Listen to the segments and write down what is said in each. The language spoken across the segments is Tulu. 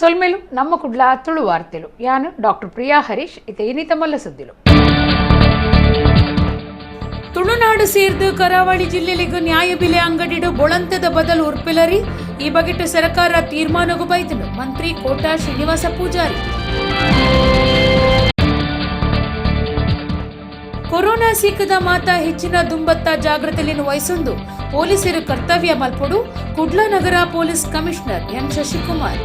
ಸೊಲ್ಮೆಲು ನಮ್ಮ ಕುಡ್ಲ ತುಳು ವಾರ್ತೆಲು. ಯಾನು ಡಾಕ್ಟರ್ ಪ್ರಿಯಾ ಹರೀಶ್. ಇತ್ತೆ ಇನಿತ ಮಲ್ಲ ಸುದ್ದಿಲು. ತುಳುನಾಡು ಸೇರ್ದು ಕರಾವಳಿ ಜಿಲ್ಲೆಲಿಗೂ ನ್ಯಾಯಬಿಲೆ ಅಂಗಡಿಡು ಬೊಳಂತದ ಬದಲು ಉರ್ಪಿಲರಿ ಈ ಬಗೆಟ್ ಸರ್ಕಾರ ತೀರ್ಮಾನಗೂ ಬೈತನು ಮಂತ್ರಿ ಕೋಟಾ ಶ್ರೀನಿವಾಸ ಪೂಜಾರಿ. ಕೊರೋನಾ ಸೀಕದ ಮಾತ ಹೆಚ್ಚಿನ ದುಂಬತ್ತ ಜಾಗೃತೆಯನ್ನು ವಹಿಸೊಂದು ಪೊಲೀಸರು ಕರ್ತವ್ಯ ಮಲ್ಪೊಡು ಕುಡ್ಲ ನಗರ ಪೊಲೀಸ್ ಕಮಿಷನರ್ ಎನ್ ಶಶಿಕುಮಾರ್.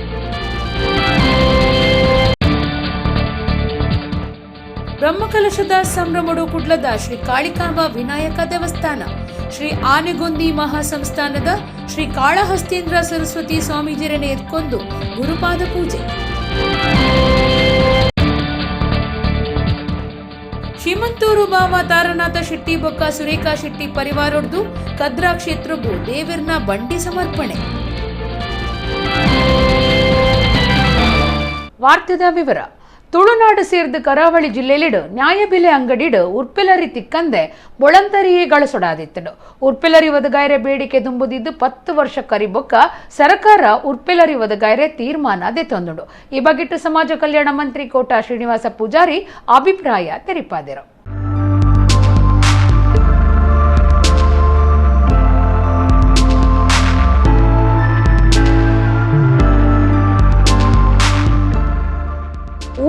ಬ್ರಹ್ಮಕಲಶದ ಸಂಭ್ರಮಡು ಕುಡ್ಲದ ಶ್ರೀ ಕಾಳಿಕಾಂಬ ವಿನಾಯಕ ದೇವಸ್ಥಾನ, ಶ್ರೀ ಆನೆಗೊಂದಿ ಮಹಾಸಂಸ್ಥಾನದ ಶ್ರೀ ಕಾಳಹಸ್ತೇಂದ್ರ ಸರಸ್ವತಿ ಸ್ವಾಮೀಜಿರನ್ನು ಎತ್ಕೊಂಡು ಗುರುಪಾದ ಪೂಜೆ. ಶ್ರೀಮಂತೂರು ಬಾವ ತಾರನಾಥ ಶೆಟ್ಟಿ ಬೊಕ್ಕ ಸುರೇಖಾ ಶೆಟ್ಟಿ ಪರಿವಾರೊಡ್ದು ಕದ್ರಾ ಕ್ಷೇತ್ರಗೂ ದೇವಿರ್ನ ಬಂಡಿ ಸಮರ್ಪಣೆ. ವಾರ್ತೆದ ವಿವರ. ತುಳುನಾಡು ಸೇರ್ದು ಕರಾವಳಿ ಜಿಲ್ಲೆಲಿಡು ನ್ಯಾಯಬಿಲೆ ಅಂಗಡಿಡು ಉರ್ಪಿಲರಿ ತಿಕ್ಕಂದೆ ಬೊಳಂತರಿಯೇ ಗಳಸೊಡಾದಿತ್ತನು. ಉರ್ಪಿಲರಿ ಒದಗಾಯರೆ ಬೇಡಿಕೆ ದುಂಬುದಿದ್ದು 10 ವರ್ಷ ಕರಿಬೊಕ್ಕ ಸರ್ಕಾರ ಉರ್ಪಿಲರಿ ಒದಗಾಯರೆ ತೀರ್ಮಾನ ದೆತ್ತೊಂದುಂಡು. ಈ ಬಗೆಟ್ ಸಮಾಜ ಕಲ್ಯಾಣ ಮಂತ್ರಿ ಕೋಟಾ ಶ್ರೀನಿವಾಸ ಪೂಜಾರಿ ಅಭಿಪ್ರಾಯ ತೆರಿಪಾದರು.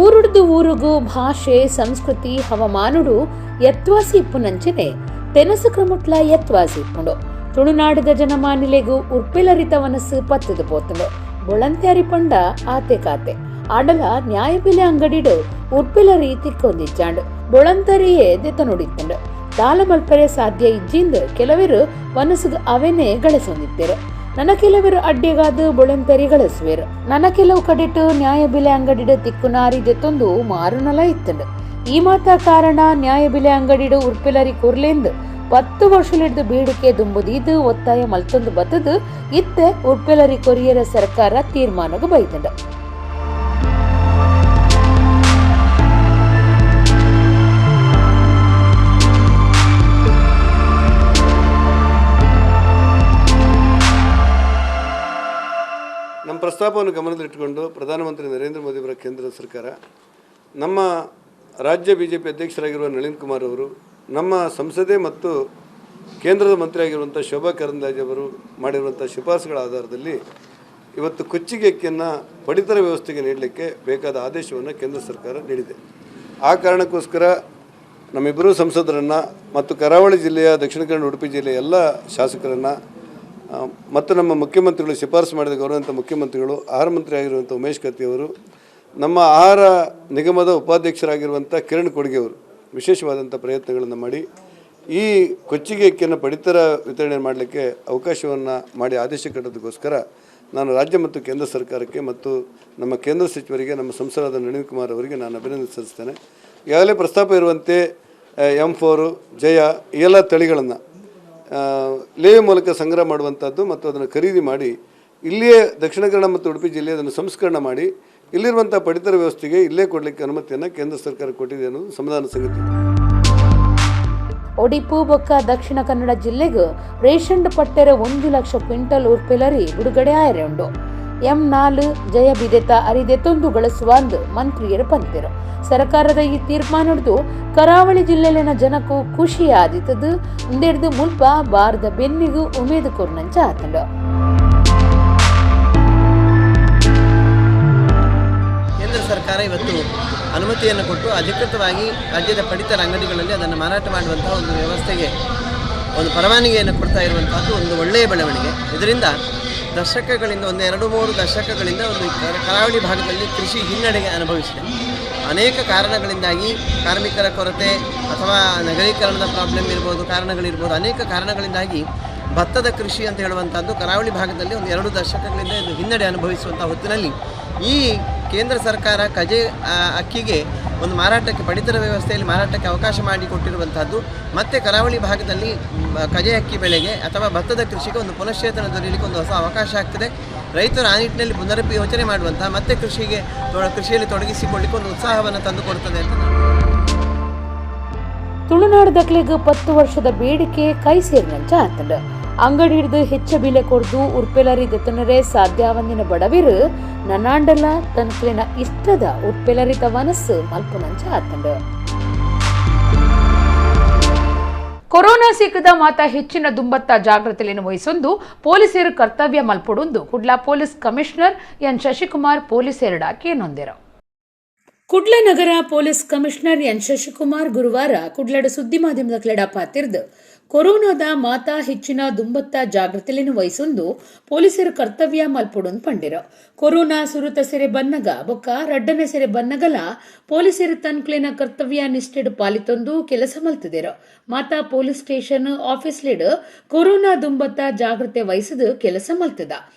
ಊರುಡ್ದು ಊರುಗು ಭಾಷೆ ಸಂಸ್ಕೃತಿ ಹವಾಮಾನುಡು ಎತ್ವಾಸಿ ಇಪ್ಪುನಂಚನೆ ತೆನಸು ಕ್ರಮುಟ್ಲ ಎತ್ವಾಸಿ ಇಪ್ಪುಂಡು. ತುಳುನಾಡದ ಜನಮಾನಿಲೆಗು ಉರ್ಪಿಲರಿತ ವನಸ್ಸು ಪತ್ತದು ಪೋತುಂಡು. ಬೊಳಂತೆ ಅರಿಪಂಡ ಆತೆ ಕಾತೆ ಆಡಲ ನ್ಯಾಯಬಿಲೆ ಅಂಗಡಿಡು ಉರ್ಪಿಲರಿ ತಿಕ್ಕೊಂದಿಚ್ಚಾಂಡು ಬೊಳಂತರಿಯೇ ದೆತ್ತ ನುಡಿತ್ತಂಡು. ದಾಲ ಮಲ್ಪರೆ ಸಾಧ್ಯ ಇಜ್ಜಿಂದು ಕೆಲವರು ವನಸುಗು ಅವೆನೇ ಗಳಸೊಂದಿತ್ತೇರು. ನನ್ನ ಕೆಲವರು ಅಡ್ಡೆಗಾದು ಬೊಳಂತರಿ ಗಳಸುವೆರು. ನನ್ನ ಕೆಲವು ಕಡೆಟು ನ್ಯಾಯಬಿಲೆ ಅಂಗಡಿಡು ತಿಕ್ಕುನಾರಿ ದೆತ್ತೊಂದು ಮಾರುನಲ ಇತ್ತಂಡು. ಈ ಮಾತ ಕಾರಣ ನ್ಯಾಯಬಿಲೆ ಅಂಗಡಿಡು ಉರ್ಪಿಲರಿ ಕೊರ್ಲೆಂದು 10 ವರ್ಷಲಿಡ್ದು ಬೇಡಿಕೆ ದುಂಬುದೀದು ಒತ್ತಾಯ ಮಲ್ತೊಂದು ಬತ್ತದು ಇತ್ತೆ ಉರ್ಪಿಲರಿ ಕೊರಿಯರ ಸರ್ಕಾರ ತೀರ್ಮಾನಗೂ ಬೈತಂಡು. ನಮ್ಮ ಪ್ರಸ್ತಾಪವನ್ನು ಗಮನದಲ್ಲಿಟ್ಟುಕೊಂಡು ಪ್ರಧಾನಮಂತ್ರಿ ನರೇಂದ್ರ ಮೋದಿಯವರ ಕೇಂದ್ರ ಸರ್ಕಾರ, ನಮ್ಮ ರಾಜ್ಯ ಬಿಜೆಪಿ ಅಧ್ಯಕ್ಷರಾಗಿರುವ ನಳಿನ್ ಕುಮಾರ್ ಅವರು, ನಮ್ಮ ಸಂಸದೆ ಮತ್ತು ಕೇಂದ್ರದ ಮಂತ್ರಿಯಾಗಿರುವಂಥ ಶೋಭಾ ಕರಂದ್ಲಾಜೆ ಅವರು ಮಾಡಿರುವಂಥ ಶಿಫಾರಸುಗಳ ಆಧಾರದಲ್ಲಿ ಇವತ್ತು ಕೊಚ್ಚಿಗೆ ಅಕ್ಕಿಯನ್ನು ಪಡಿತರ ವ್ಯವಸ್ಥೆಗೆ ನೀಡಲಿಕ್ಕೆ ಬೇಕಾದ ಆದೇಶವನ್ನು ಕೇಂದ್ರ ಸರ್ಕಾರ ನೀಡಿದೆ. ಆ ಕಾರಣಕ್ಕೋಸ್ಕರ ನಮ್ಮಿಬ್ಬರೂ ಸಂಸದರನ್ನು ಮತ್ತು ಕರಾವಳಿ ಜಿಲ್ಲೆಯ ದಕ್ಷಿಣ ಕನ್ನಡ ಉಡುಪಿ ಜಿಲ್ಲೆಯ ಎಲ್ಲ ಶಾಸಕರನ್ನು ಮತ್ತು ನಮ್ಮ ಮುಖ್ಯಮಂತ್ರಿಗಳು ಶಿಫಾರಸು ಮಾಡಿದ ಗೌರವಾನ್ವಿತ ಮುಖ್ಯಮಂತ್ರಿಗಳು ಆಹಾರ ಮಂತ್ರಿ ಆಗಿರುವಂಥ ಉಮೇಶ್ ಕತ್ತಿಯವರು, ನಮ್ಮ ಆಹಾರ ನಿಗಮದ ಉಪಾಧ್ಯಕ್ಷರಾಗಿರುವಂಥ ಕಿರಣ್ ಕೊಡ್ಗೆಯವರು ವಿಶೇಷವಾದಂಥ ಪ್ರಯತ್ನಗಳನ್ನು ಮಾಡಿ ಈ ಕೊಚ್ಚಿಗೆ ಅಕ್ಕಿಯನ್ನು ಪಡಿತರ ವಿತರಣೆ ಮಾಡಲಿಕ್ಕೆ ಅವಕಾಶವನ್ನು ಮಾಡಿ ಆದೇಶ ಕಟ್ಟೋದಕ್ಕೋಸ್ಕರ ನಾನು ರಾಜ್ಯ ಮತ್ತು ಕೇಂದ್ರ ಸರ್ಕಾರಕ್ಕೆ ಮತ್ತು ನಮ್ಮ ಕೇಂದ್ರ ಸಚಿವರಿಗೆ, ನಮ್ಮ ಸಂಸದರಾದ ನಳಿನ್ ಕುಮಾರ್ ಅವರಿಗೆ ನಾನು ಅಭಿನಂದನೆ ಸಲ್ಲಿಸ್ತೇನೆ. ಈಗಾಗಲೇ ಪ್ರಸ್ತಾಪ ಇರುವಂತೆ M4 ಜಯ ಈ ಎಲ್ಲ ತಳಿಗಳನ್ನು ಲೇವೆ ಮೂಲಕ ಸಂಗ್ರಹ ಮಾಡುವಂಥದ್ದು ಮತ್ತು ಅದನ್ನು ಖರೀದಿ ಮಾಡಿ ಇಲ್ಲಿಯೇ ದಕ್ಷಿಣ ಕನ್ನಡ ಮತ್ತು ಉಡುಪಿ ಜಿಲ್ಲೆ ಅದನ್ನು ಸಂಸ್ಕರಣೆ ಮಾಡಿ ಇಲ್ಲಿರುವಂಥ ಪಡಿತರ ವ್ಯವಸ್ಥೆಗೆ ಇಲ್ಲೇ ಕೊಡಲಿಕ್ಕೆ ಅನುಮತಿಯನ್ನು ಕೇಂದ್ರ ಸರ್ಕಾರ ಕೊಟ್ಟಿದೆ ಅನ್ನೋದು ಸಮಾಧಾನ ಸಂಗತಿ. ಒಡಿಪು ಬೊಕ್ಕ ದಕ್ಷಿಣ ಕನ್ನಡ ಜಿಲ್ಲೆಗೂ ರೇಷನ್ ಪಟ್ಟೆರ 1 ಲಕ್ಷ ಕ್ವಿಂಟಲ್ ಉರ್ಪಿಲರಿ ಬಿಡುಗಡೆ ಆಯರೆ ಉಂಡು. M4 ಜಯ ಬಿದೆತ ಅರಿದೆತೊಂದು ಗಳಸುವ ಅಂದು ಮಂತ್ರಿಯರು ಪಂತಿರು. ಸರ್ಕಾರದ ಈ ತೀರ್ಮಾನಡ್ದು ಕರಾವಳಿ ಜಿಲ್ಲೆಲಿನ ಜನಕ್ಕೂ ಖುಷಿ ಆದಿತದು ಒಂದೆಡ್ದು ಮುಲ್ಪ ಬಾರದ ಬೆನ್ನಿಗೂ ಉಮೇದು ಕೊರ್ನಂಚ ಆತಂಡು. ಕೇಂದ್ರ ಸರ್ಕಾರ ಇವತ್ತು ಅನುಮತಿಯನ್ನು ಕೊಟ್ಟು ಅಧಿಕೃತವಾಗಿ ರಾಜ್ಯದ ಪಡಿತರ ಅಂಗಡಿಗಳಲ್ಲಿ ಅದನ್ನು ಮಾರಾಟ ಮಾಡುವಂತಹ ಒಂದು ವ್ಯವಸ್ಥೆಗೆ ಒಂದು ಪರವಾನಗಿಯನ್ನು ಕೊಡ್ತಾ ಇರುವಂತಹದ್ದು ಒಂದು ಒಳ್ಳೆಯ ಬೆಳವಣಿಗೆ. ಇದರಿಂದ ದಶಕಗಳಿಂದ ಒಂದು 2-3 ದಶಕಗಳಿಂದ ಒಂದು ಕರಾವಳಿ ಭಾಗದಲ್ಲಿ ಕೃಷಿ ಹಿನ್ನಡೆಗೆ ಅನುಭವಿಸಿದೆ. ಅನೇಕ ಕಾರಣಗಳಿಂದಾಗಿ, ಕಾರ್ಮಿಕರ ಕೊರತೆ ಅಥವಾ ನಗರೀಕರಣದ ಪ್ರಾಬ್ಲಮ್ ಇರ್ಬೋದು, ಕಾರಣಗಳಿರ್ಬೋದು, ಅನೇಕ ಕಾರಣಗಳಿಂದಾಗಿ ಭತ್ತದ ಕೃಷಿ ಅಂತ ಹೇಳುವಂಥದ್ದು ಕರಾವಳಿ ಭಾಗದಲ್ಲಿ ಒಂದು 2 ದಶಕಗಳಿಂದ ಇದು ಹಿನ್ನಡೆ ಅನುಭವಿಸುವಂಥ ಹೊತ್ತಿನಲ್ಲಿ ಈ ಕೇಂದ್ರ ಸರ್ಕಾರ ಕಜೆ ಅಕ್ಕಿಗೆ ಒಂದು ಮಾರಾಟಕ್ಕೆ ಪಡಿತರ ವ್ಯವಸ್ಥೆಯಲ್ಲಿ ಮಾರಾಟಕ್ಕೆ ಅವಕಾಶ ಮಾಡಿಕೊಟ್ಟಿರುವಂಥದ್ದು ಮತ್ತು ಕರಾವಳಿ ಭಾಗದಲ್ಲಿ ಕಜೆ ಅಕ್ಕಿ ಬೆಳೆಗೆ ಅಥವಾ ಭತ್ತದ ಕೃಷಿಗೆ ಒಂದು ಪುನಶ್ಚೇತನ ದೊರೆಯಲಿಕ್ಕೆ ಒಂದು ಹೊಸ ಅವಕಾಶ ಆಗ್ತದೆ. ರೈತರು ಆ ನಿಟ್ಟಿನಲ್ಲಿ ಪುನರಪಿ ಯೋಚನೆ ಮಾಡುವಂಥ ಮತ್ತು ಕೃಷಿಯಲ್ಲಿ ತೊಡಗಿಸಿಕೊಳ್ಳಿಕ್ಕೆ ಒಂದು ಉತ್ಸಾಹವನ್ನು ತಂದುಕೊಡ್ತದೆ ಅಂತ ನಾನು. ತುಳುನಾಡು ದಕ್ಲೆಗ್ 10 ವರ್ಷದ ಬೇಡಿಕೆ ಕೈ ಸೇರಿನಂಚ ಆತಂಡು. ಅಂಗಡಿ ಹಿಡಿದು ಹೆಚ್ಚ ಬಿಲೆ ಕೊಡ್ದು ಉರ್ಪೆಲರಿ ದೆತೊನರೆ ಸಾಧ್ಯಾವಂದಿನ ಬಡವಿರು ನನಾಂಡಲ ತನ್ಕ್ಲೆನ ಇಷ್ಟದ ಉರ್ಪೆಲರಿತ ವನಸ್ಸು ಮಲ್ಪುನಂಚ ಆತಂಡು. ಕೊರೋನಾ ಸೀಕದ ಮಾತ ಹೆಚ್ಚಿನ ದುಂಬತ್ತ ಜಾಗೃತಿಯನ್ನು ವಹಿಸೊಂದು ಪೊಲೀಸರು ಕರ್ತವ್ಯ ಮಲ್ಪೊಡುಂದು Kudla police commissioner N Shashikumar ಪೊಲೀಸೆರಡ ಕೇನೊಂದೆರು. Kudla ನಗರ police commissioner N Shashikumar ಗುರುವಾರ ಕುಡ್ಲಡ ಸುದ್ದಿ ಮಾಧ್ಯಮದ ಕ್ಲೆಡ ಪಾತಿರ್ದು ಕೊರೋನಾದ ಮಾತಾ ಹೆಚ್ಚಿನ ದುಂಬತ್ತ ಜಾಗೃತಿಯನ್ನು ವಹಿಸೊಂದು ಪೊಲೀಸರು ಕರ್ತವ್ಯ ಮಲ್ಪೊಡುಂದು ಪಂಡಿರು. ಕೊರೋನಾ ಸುರುತ ಸೆರೆ ಬನ್ನಗ ಬೊಕ್ಕ ರಡ್ಡನೆ ಸೆರೆ ಬನ್ನಗಲ ಪೊಲೀಸರು ತನ್ಕ್ಲೆನ ಕರ್ತವ್ಯ ನಿಷ್ಠೆಡ್ ಪಾಲಿತೊಂದು ಕೆಲಸ ಮಲ್ತಿದೆರು. ಮಾತಾ police station office lead corona ದುಂಬತ್ತ ಜಾಗೃತೆ ವಹಿಸದು ಕೆಲಸ ಮಲ್ತದ.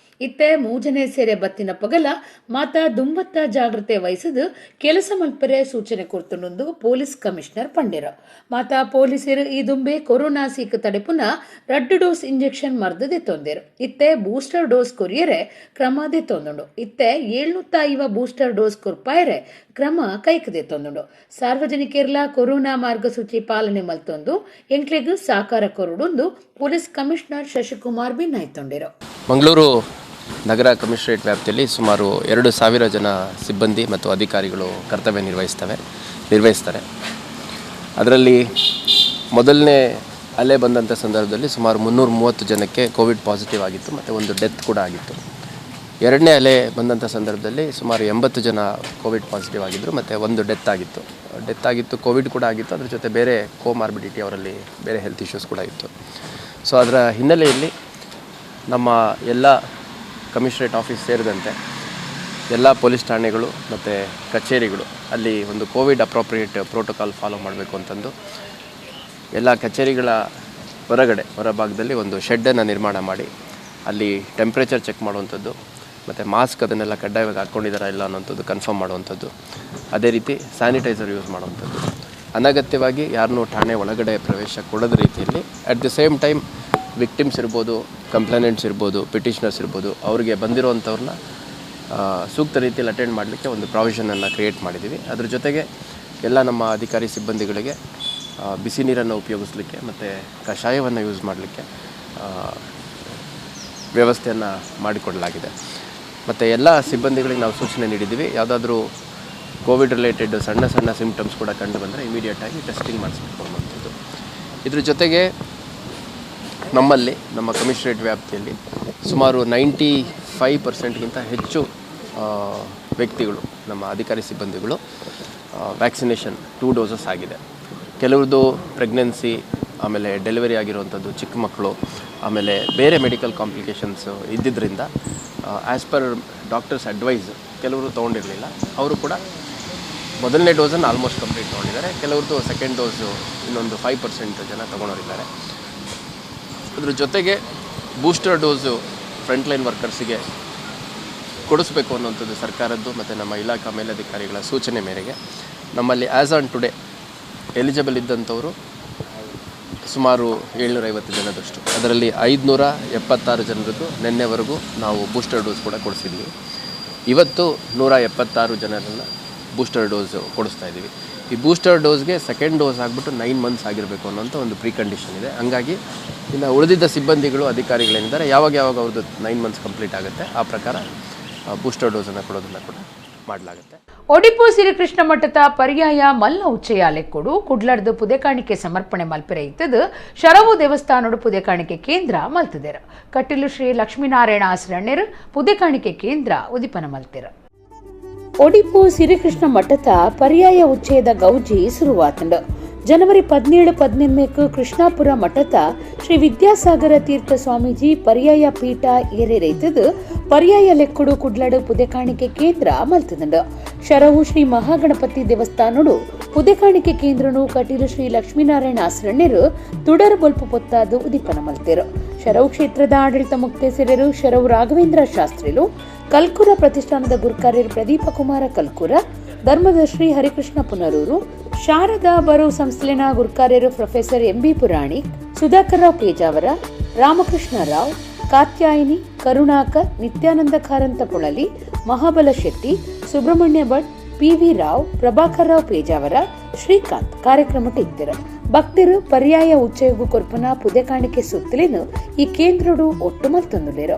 ಇತ್ತೆ ಮೂಜನೆ ಸೆರೆ ಬತ್ತಿನ ಪಗಲ ಮಾತಾ ದುಂಬತ್ತ ಜಾಗೃತೆ ವಹಿಸದು ಕೆಲಸ ಮಲ್ಪರೆ ಸೂಚನೆ ಕೊರ್ತುಂಡು ಪೊಲೀಸ್ ಕಮಿಷನರ್ ಪಂಡಿರು. ಮಾತಾ ಪೊಲೀಸರು ಈ ದುಂಬೆ ಕೊರೋನಾ ಸೀಕು ತಡೆಪುನ 2 ಡೋಸ್ ಇಂಜೆಕ್ಷನ್ ಮರ್ದು ದೆತ್ತೊಂದೆರು. ಇತ್ತೆ ಬೂಸ್ಟರ್ ಡೋಸ್ ಕೊರಿಯರೆ ಕ್ರಮ ದೆತ್ತೊಂದುಂಡು. ಇತ್ತೆ 750 ಬೂಸ್ಟರ್ ಡೋಸ್ ಕೊರ್ಪಾಯರೆ ಕ್ರಮ ಕೈಕ್ ದೆತ್ತೊಂದುಂಡು. ಸಾರ್ವಜನಿಕರ್ಲ ಕೊರೋನಾ ಮಾರ್ಗಸೂಚಿ ಪಾಲನೆ ಮಲ್ತೊಂದು ಎಂಕ್ಲೆಗ್ ಸಾಕಾರ ಕೊರಡುಂದು ಪೊಲೀಸ್ ಕಮಿಷನರ್ ಶಶಿಕುಮಾರ್ ಬಿನ್ನಾಯ್ತೊಂಡಿರು. ಮಂಗಳೂರು ನಗರ ಕಮಿಷನರೇಟ್ ವ್ಯಾಪ್ತಿಯಲ್ಲಿ ಸುಮಾರು 2000 ಜನ ಸಿಬ್ಬಂದಿ ಮತ್ತು ಅಧಿಕಾರಿಗಳು ಕರ್ತವ್ಯ ನಿರ್ವಹಿಸ್ತಾರೆ. ಅದರಲ್ಲಿ ಮೊದಲನೇ ಅಲೆ ಬಂದಂಥ ಸಂದರ್ಭದಲ್ಲಿ ಸುಮಾರು 330 ಜನಕ್ಕೆ ಕೋವಿಡ್ ಪಾಸಿಟಿವ್ ಆಗಿತ್ತು ಮತ್ತು ಒಂದು ಡೆತ್ ಕೂಡ ಆಗಿತ್ತು. ಎರಡನೇ ಅಲೆ ಬಂದಂಥ ಸಂದರ್ಭದಲ್ಲಿ ಸುಮಾರು 80 ಜನ ಕೋವಿಡ್ ಪಾಸಿಟಿವ್ ಆಗಿದ್ದರು ಮತ್ತು ಒಂದು ಡೆತ್ ಆಗಿತ್ತು. ಕೋವಿಡ್ ಕೂಡ ಆಗಿತ್ತು, ಅದ್ರ ಜೊತೆ ಬೇರೆ ಕೋಮಾರ್ಬಿಡಿಟಿ ಅವರಲ್ಲಿ ಬೇರೆ ಹೆಲ್ತ್ ಇಶ್ಯೂಸ್ ಕೂಡ ಇತ್ತು. ಸೊ ಅದರ ಹಿನ್ನೆಲೆಯಲ್ಲಿ ನಮ್ಮ ಎಲ್ಲ ಕಮಿಷನರೇಟ್ ಆಫೀಸ್ ಸೇರಿದಂತೆ ಎಲ್ಲ ಪೊಲೀಸ್ ಠಾಣೆಗಳು ಮತ್ತು ಕಚೇರಿಗಳು ಅಲ್ಲಿ ಒಂದು Covid appropriate protocol follow ಮಾಡಬೇಕು ಅಂತಂದು ಎಲ್ಲ ಕಚೇರಿಗಳ ಹೊರಭಾಗದಲ್ಲಿ ಒಂದು ಶೆಡ್ಡನ್ನು ನಿರ್ಮಾಣ ಮಾಡಿ ಅಲ್ಲಿ ಟೆಂಪ್ರೇಚರ್ ಚೆಕ್ ಮಾಡುವಂಥದ್ದು ಮತ್ತು ಮಾಸ್ಕ್ ಅದನ್ನೆಲ್ಲ ಕಡ್ಡಾಯವಾಗಿ ಹಾಕ್ಕೊಂಡಿದ್ದಾರಾ ಇಲ್ಲ ಅನ್ನೋಂಥದ್ದು ಕನ್ಫರ್ಮ್ ಮಾಡುವಂಥದ್ದು, ಅದೇ ರೀತಿ ಸ್ಯಾನಿಟೈಸರ್ ಯೂಸ್ ಮಾಡುವಂಥದ್ದು, ಅನಗತ್ಯವಾಗಿ ಯಾರನ್ನೂ ಠಾಣೆ ಒಳಗಡೆ ಪ್ರವೇಶ ಕೊಡದ ರೀತಿಯಲ್ಲಿ at the same time victims ಇರ್ಬೋದು, ಕಂಪ್ಲೇನೆಂಟ್ಸ್ ಇರ್ಬೋದು, ಪಿಟಿಷನರ್ಸ್ ಇರ್ಬೋದು, ಅವರಿಗೆ ಬಂದಿರೋವಂಥವ್ರನ್ನ ಸೂಕ್ತ ರೀತಿಯಲ್ಲಿ ಅಟೆಂಡ್ ಮಾಡಲಿಕ್ಕೆ ಒಂದು ಪ್ರಾವಿಷನನ್ನು ಕ್ರಿಯೇಟ್ ಮಾಡಿದ್ದೀವಿ. ಅದ್ರ ಜೊತೆಗೆ ಎಲ್ಲ ನಮ್ಮ ಅಧಿಕಾರಿ ಸಿಬ್ಬಂದಿಗಳಿಗೆ ಬಿಸಿ ನೀರನ್ನು ಉಪಯೋಗಿಸಲಿಕ್ಕೆ ಮತ್ತು ಕಷಾಯವನ್ನು ಯೂಸ್ ಮಾಡಲಿಕ್ಕೆ ವ್ಯವಸ್ಥೆಯನ್ನು ಮಾಡಿಕೊಡಲಾಗಿದೆ. ಮತ್ತು ಎಲ್ಲ ಸಿಬ್ಬಂದಿಗಳಿಗೆ ನಾವು ಸೂಚನೆ ನೀಡಿದ್ದೀವಿ, ಯಾವುದಾದ್ರೂ ಕೋವಿಡ್ ರಿಲೇಟೆಡ್ ಸಣ್ಣ ಸಣ್ಣ ಸಿಂಪ್ಟಮ್ಸ್ ಕೂಡ ಕಂಡು ಬಂದರೆ ಇಮಿಡಿಯೇಟಾಗಿ ಟೆಸ್ಟಿಂಗ್ ಮಾಡಿಸ್ಬೇಕು ಅನ್ನುವಂಥದ್ದು. ಇದ್ರ ಜೊತೆಗೆ ನಮ್ಮ ಕಮಿಷನರೇಟ್ ವ್ಯಾಪ್ತಿಯಲ್ಲಿ ಸುಮಾರು 95%ಗಿಂತ ಹೆಚ್ಚು ವ್ಯಕ್ತಿಗಳು, ನಮ್ಮ ಅಧಿಕಾರಿ ಸಿಬ್ಬಂದಿಗಳು ವ್ಯಾಕ್ಸಿನೇಷನ್ 2 ಡೋಸಸ್ ಆಗಿದೆ. ಕೆಲವ್ರದ್ದು ಪ್ರೆಗ್ನೆನ್ಸಿ, ಆಮೇಲೆ ಡೆಲಿವರಿ ಆಗಿರುವಂಥದ್ದು, ಚಿಕ್ಕ ಮಕ್ಕಳು, ಆಮೇಲೆ ಬೇರೆ ಮೆಡಿಕಲ್ ಕಾಂಪ್ಲಿಕೇಶನ್ಸು ಇದ್ದಿದ್ದರಿಂದ as per doctors advice ಕೆಲವರು ತೊಗೊಂಡಿರಲಿಲ್ಲ. ಅವರು ಕೂಡ ಮೊದಲನೇ ಡೋಸನ್ನು ಆಲ್ಮೋಸ್ಟ್ ಕಂಪ್ಲೀಟ್ ತೊಗೊಂಡಿದ್ದಾರೆ. ಕೆಲವ್ರದ್ದು ಸೆಕೆಂಡ್ ಡೋಸು ಇನ್ನೊಂದು 5% ಜನ ತೊಗೊಳೋರಿದ್ದಾರೆ. ಅದ್ರ ಜೊತೆಗೆ booster dose frontline ವರ್ಕರ್ಸಿಗೆ ಕೊಡಿಸ್ಬೇಕು ಅನ್ನುವಂಥದ್ದು ಸರ್ಕಾರದ್ದು ಮತ್ತು ನಮ್ಮ ಇಲಾಖಾ ಮೇಲಧಿಕಾರಿಗಳ ಸೂಚನೆ ಮೇರೆಗೆ ನಮ್ಮಲ್ಲಿ as on today eligible ಇದ್ದಂಥವರು ಸುಮಾರು 750 ಜನದಷ್ಟು, ಅದರಲ್ಲಿ 576 ಜನರದ್ದು ನಿನ್ನೆವರೆಗೂ ನಾವು ಬೂಸ್ಟರ್ ಡೋಸ್ ಕೂಡ ಕೊಡಿಸಿದ್ವಿ. ಇವತ್ತು 176 ಜನರನ್ನು ಬೂಸ್ಟರ್ ಡೋಸ್ ಕೊಡಿಸ್ತಾ ಇದ್ದೀವಿ. ಈ ಬೂಸ್ಟರ್ ಡೋಸ್ಗೆ ಸೆಕೆಂಡ್ ಡೋಸ್ ಆಗಿಬಿಟ್ಟು 9 ಮಂತ್ಸ್ ಆಗಿರಬೇಕು ಅನ್ನೋಂಥ ಒಂದು ಪ್ರೀ ಕಂಡೀಷನ್ ಇದೆ. ಹಂಗಾಗಿ ಇನ್ನು ಉಳಿದಿದ್ದ ಸಿಬ್ಬಂದಿಗಳು, ಅಧಿಕಾರಿಗಳೇನಿದ್ದಾರೆ, ಯಾವಾಗ ಯಾವಾಗ ಅವ್ರದ್ದು 9 ಮಂತ್ಸ್ ಕಂಪ್ಲೀಟ್ ಆಗುತ್ತೆ ಆ ಪ್ರಕಾರ ಬೂಸ್ಟರ್ ಡೋಸನ್ನು ಕೊಡೋದನ್ನು ಕೂಡ ಮಾಡಲಾಗುತ್ತೆ. ಒಡಿಪು ಶ್ರೀಕೃಷ್ಣ ಮಠದ ಪರ್ಯಾಯ ಮಲ್ಲ ಉಚ್ಚಯಾಲೆಕ್ಕೊಡು ಕುಡ್ಲರ್ದು ಪುದೆಕಾಣಿಕೆ ಸಮರ್ಪಣೆ ಮಲ್ಪೆರೆ ಇತ್ತದು ಶರವು ದೇವಸ್ಥಾನಡು ಪುದೆಕಾಣಿಕೆ ಕೇಂದ್ರ ಮಲ್ತದೆರು. ಕಟ್ಟಿಲು ಶ್ರೀ ಲಕ್ಷ್ಮೀನಾರಾಯಣ ಆಶ್ರಣ್ಯರು ಪುದೆಕಾಣಿಕೆ ಕೇಂದ್ರ ಉದಿಪನ ಮಲ್ತಿರು. ಒಡಿಪು ಶ್ರೀಕೃಷ್ಣ ಮಠದ ಪರ್ಯಾಯ ಉಚ್ಚಯದ ಗೌಜಿ ಶುರುವಾತಂಡು. ಜನವರಿ 17 18 ಕೃಷ್ಣಾಪುರ ಮಠದ ಶ್ರೀ ವಿದ್ಯಾಸಾಗರ ತೀರ್ಥ ಸ್ವಾಮೀಜಿ ಪರ್ಯಾಯ ಪೀಠ ಏರೇರೈತದು ಪರ್ಯಾಯ ಲೆಕ್ಕುಡು ಕುಡ್ಲಡು ಪುದೆಕಾಣಿಕೆ ಕೇಂದ್ರ ಮಲ್ತದಂಡು. ಶರವು ಶ್ರೀ ಮಹಾಗಣಪತಿ ದೇವಸ್ಥಾನಡು ಪುದೆಕಾಣಿಕೆ ಕೇಂದ್ರನು ಕಟೀಲು ಶ್ರೀ ಲಕ್ಷ್ಮೀನಾರಾಯಣ ಆಶ್ರಣ್ಯರು ತುಡರ್ ಬೊಲ್ಪು ಪೊತ್ತಾದು ಉದಿಪನ ಮಲ್ತಿರು. ಶರವು ಕ್ಷೇತ್ರದ ಆಡಳಿತ ಮುಕ್ತೇಸರರು ಶರವು ರಾಘವೇಂದ್ರ ಶಾಸ್ತ್ರಿಲು, ಕಲ್ಕುರ ಪ್ರತಿಷ್ಠಾನದ ಗುರುಕಾರ್ಯರು ಪ್ರದೀಪ ಕುಮಾರ ಕಲ್ಕುರ, ಧರ್ಮದ ಶ್ರೀ ಹರಿಕೃಷ್ಣ ಪುನರೂರು, ಶಾರದಾ ಬರು ಸಂಸ್ಥೆನ ಗುರುಕಾರ್ಯರು professor M B Puranik, Sudhakar Rao Pejavara, Ramakrishna Rao, Katyayini, Karunakar, Nithyananda Karantha Polali, Mahabala Shetty, Subrahmanya Bhat, P V Rao, Prabhakar Rao Pejavara, Srikanth ಕಾರ್ಯಕ್ರಮಕ್ಕೆ ಇದ್ದರು. ಭಕ್ತರು ಪರ್ಯಾಯ ಉಚ್ಚಯಗು ಕೊರ್ಪುನ ಪುದೆಕಾಣಿಕೆ ಸುತ್ತಲಿನ ಈ ಕೇಂದ್ರಡು ಒಟ್ಟು ಮಲ್ತೊಂದುಲ್ಲೆರ್.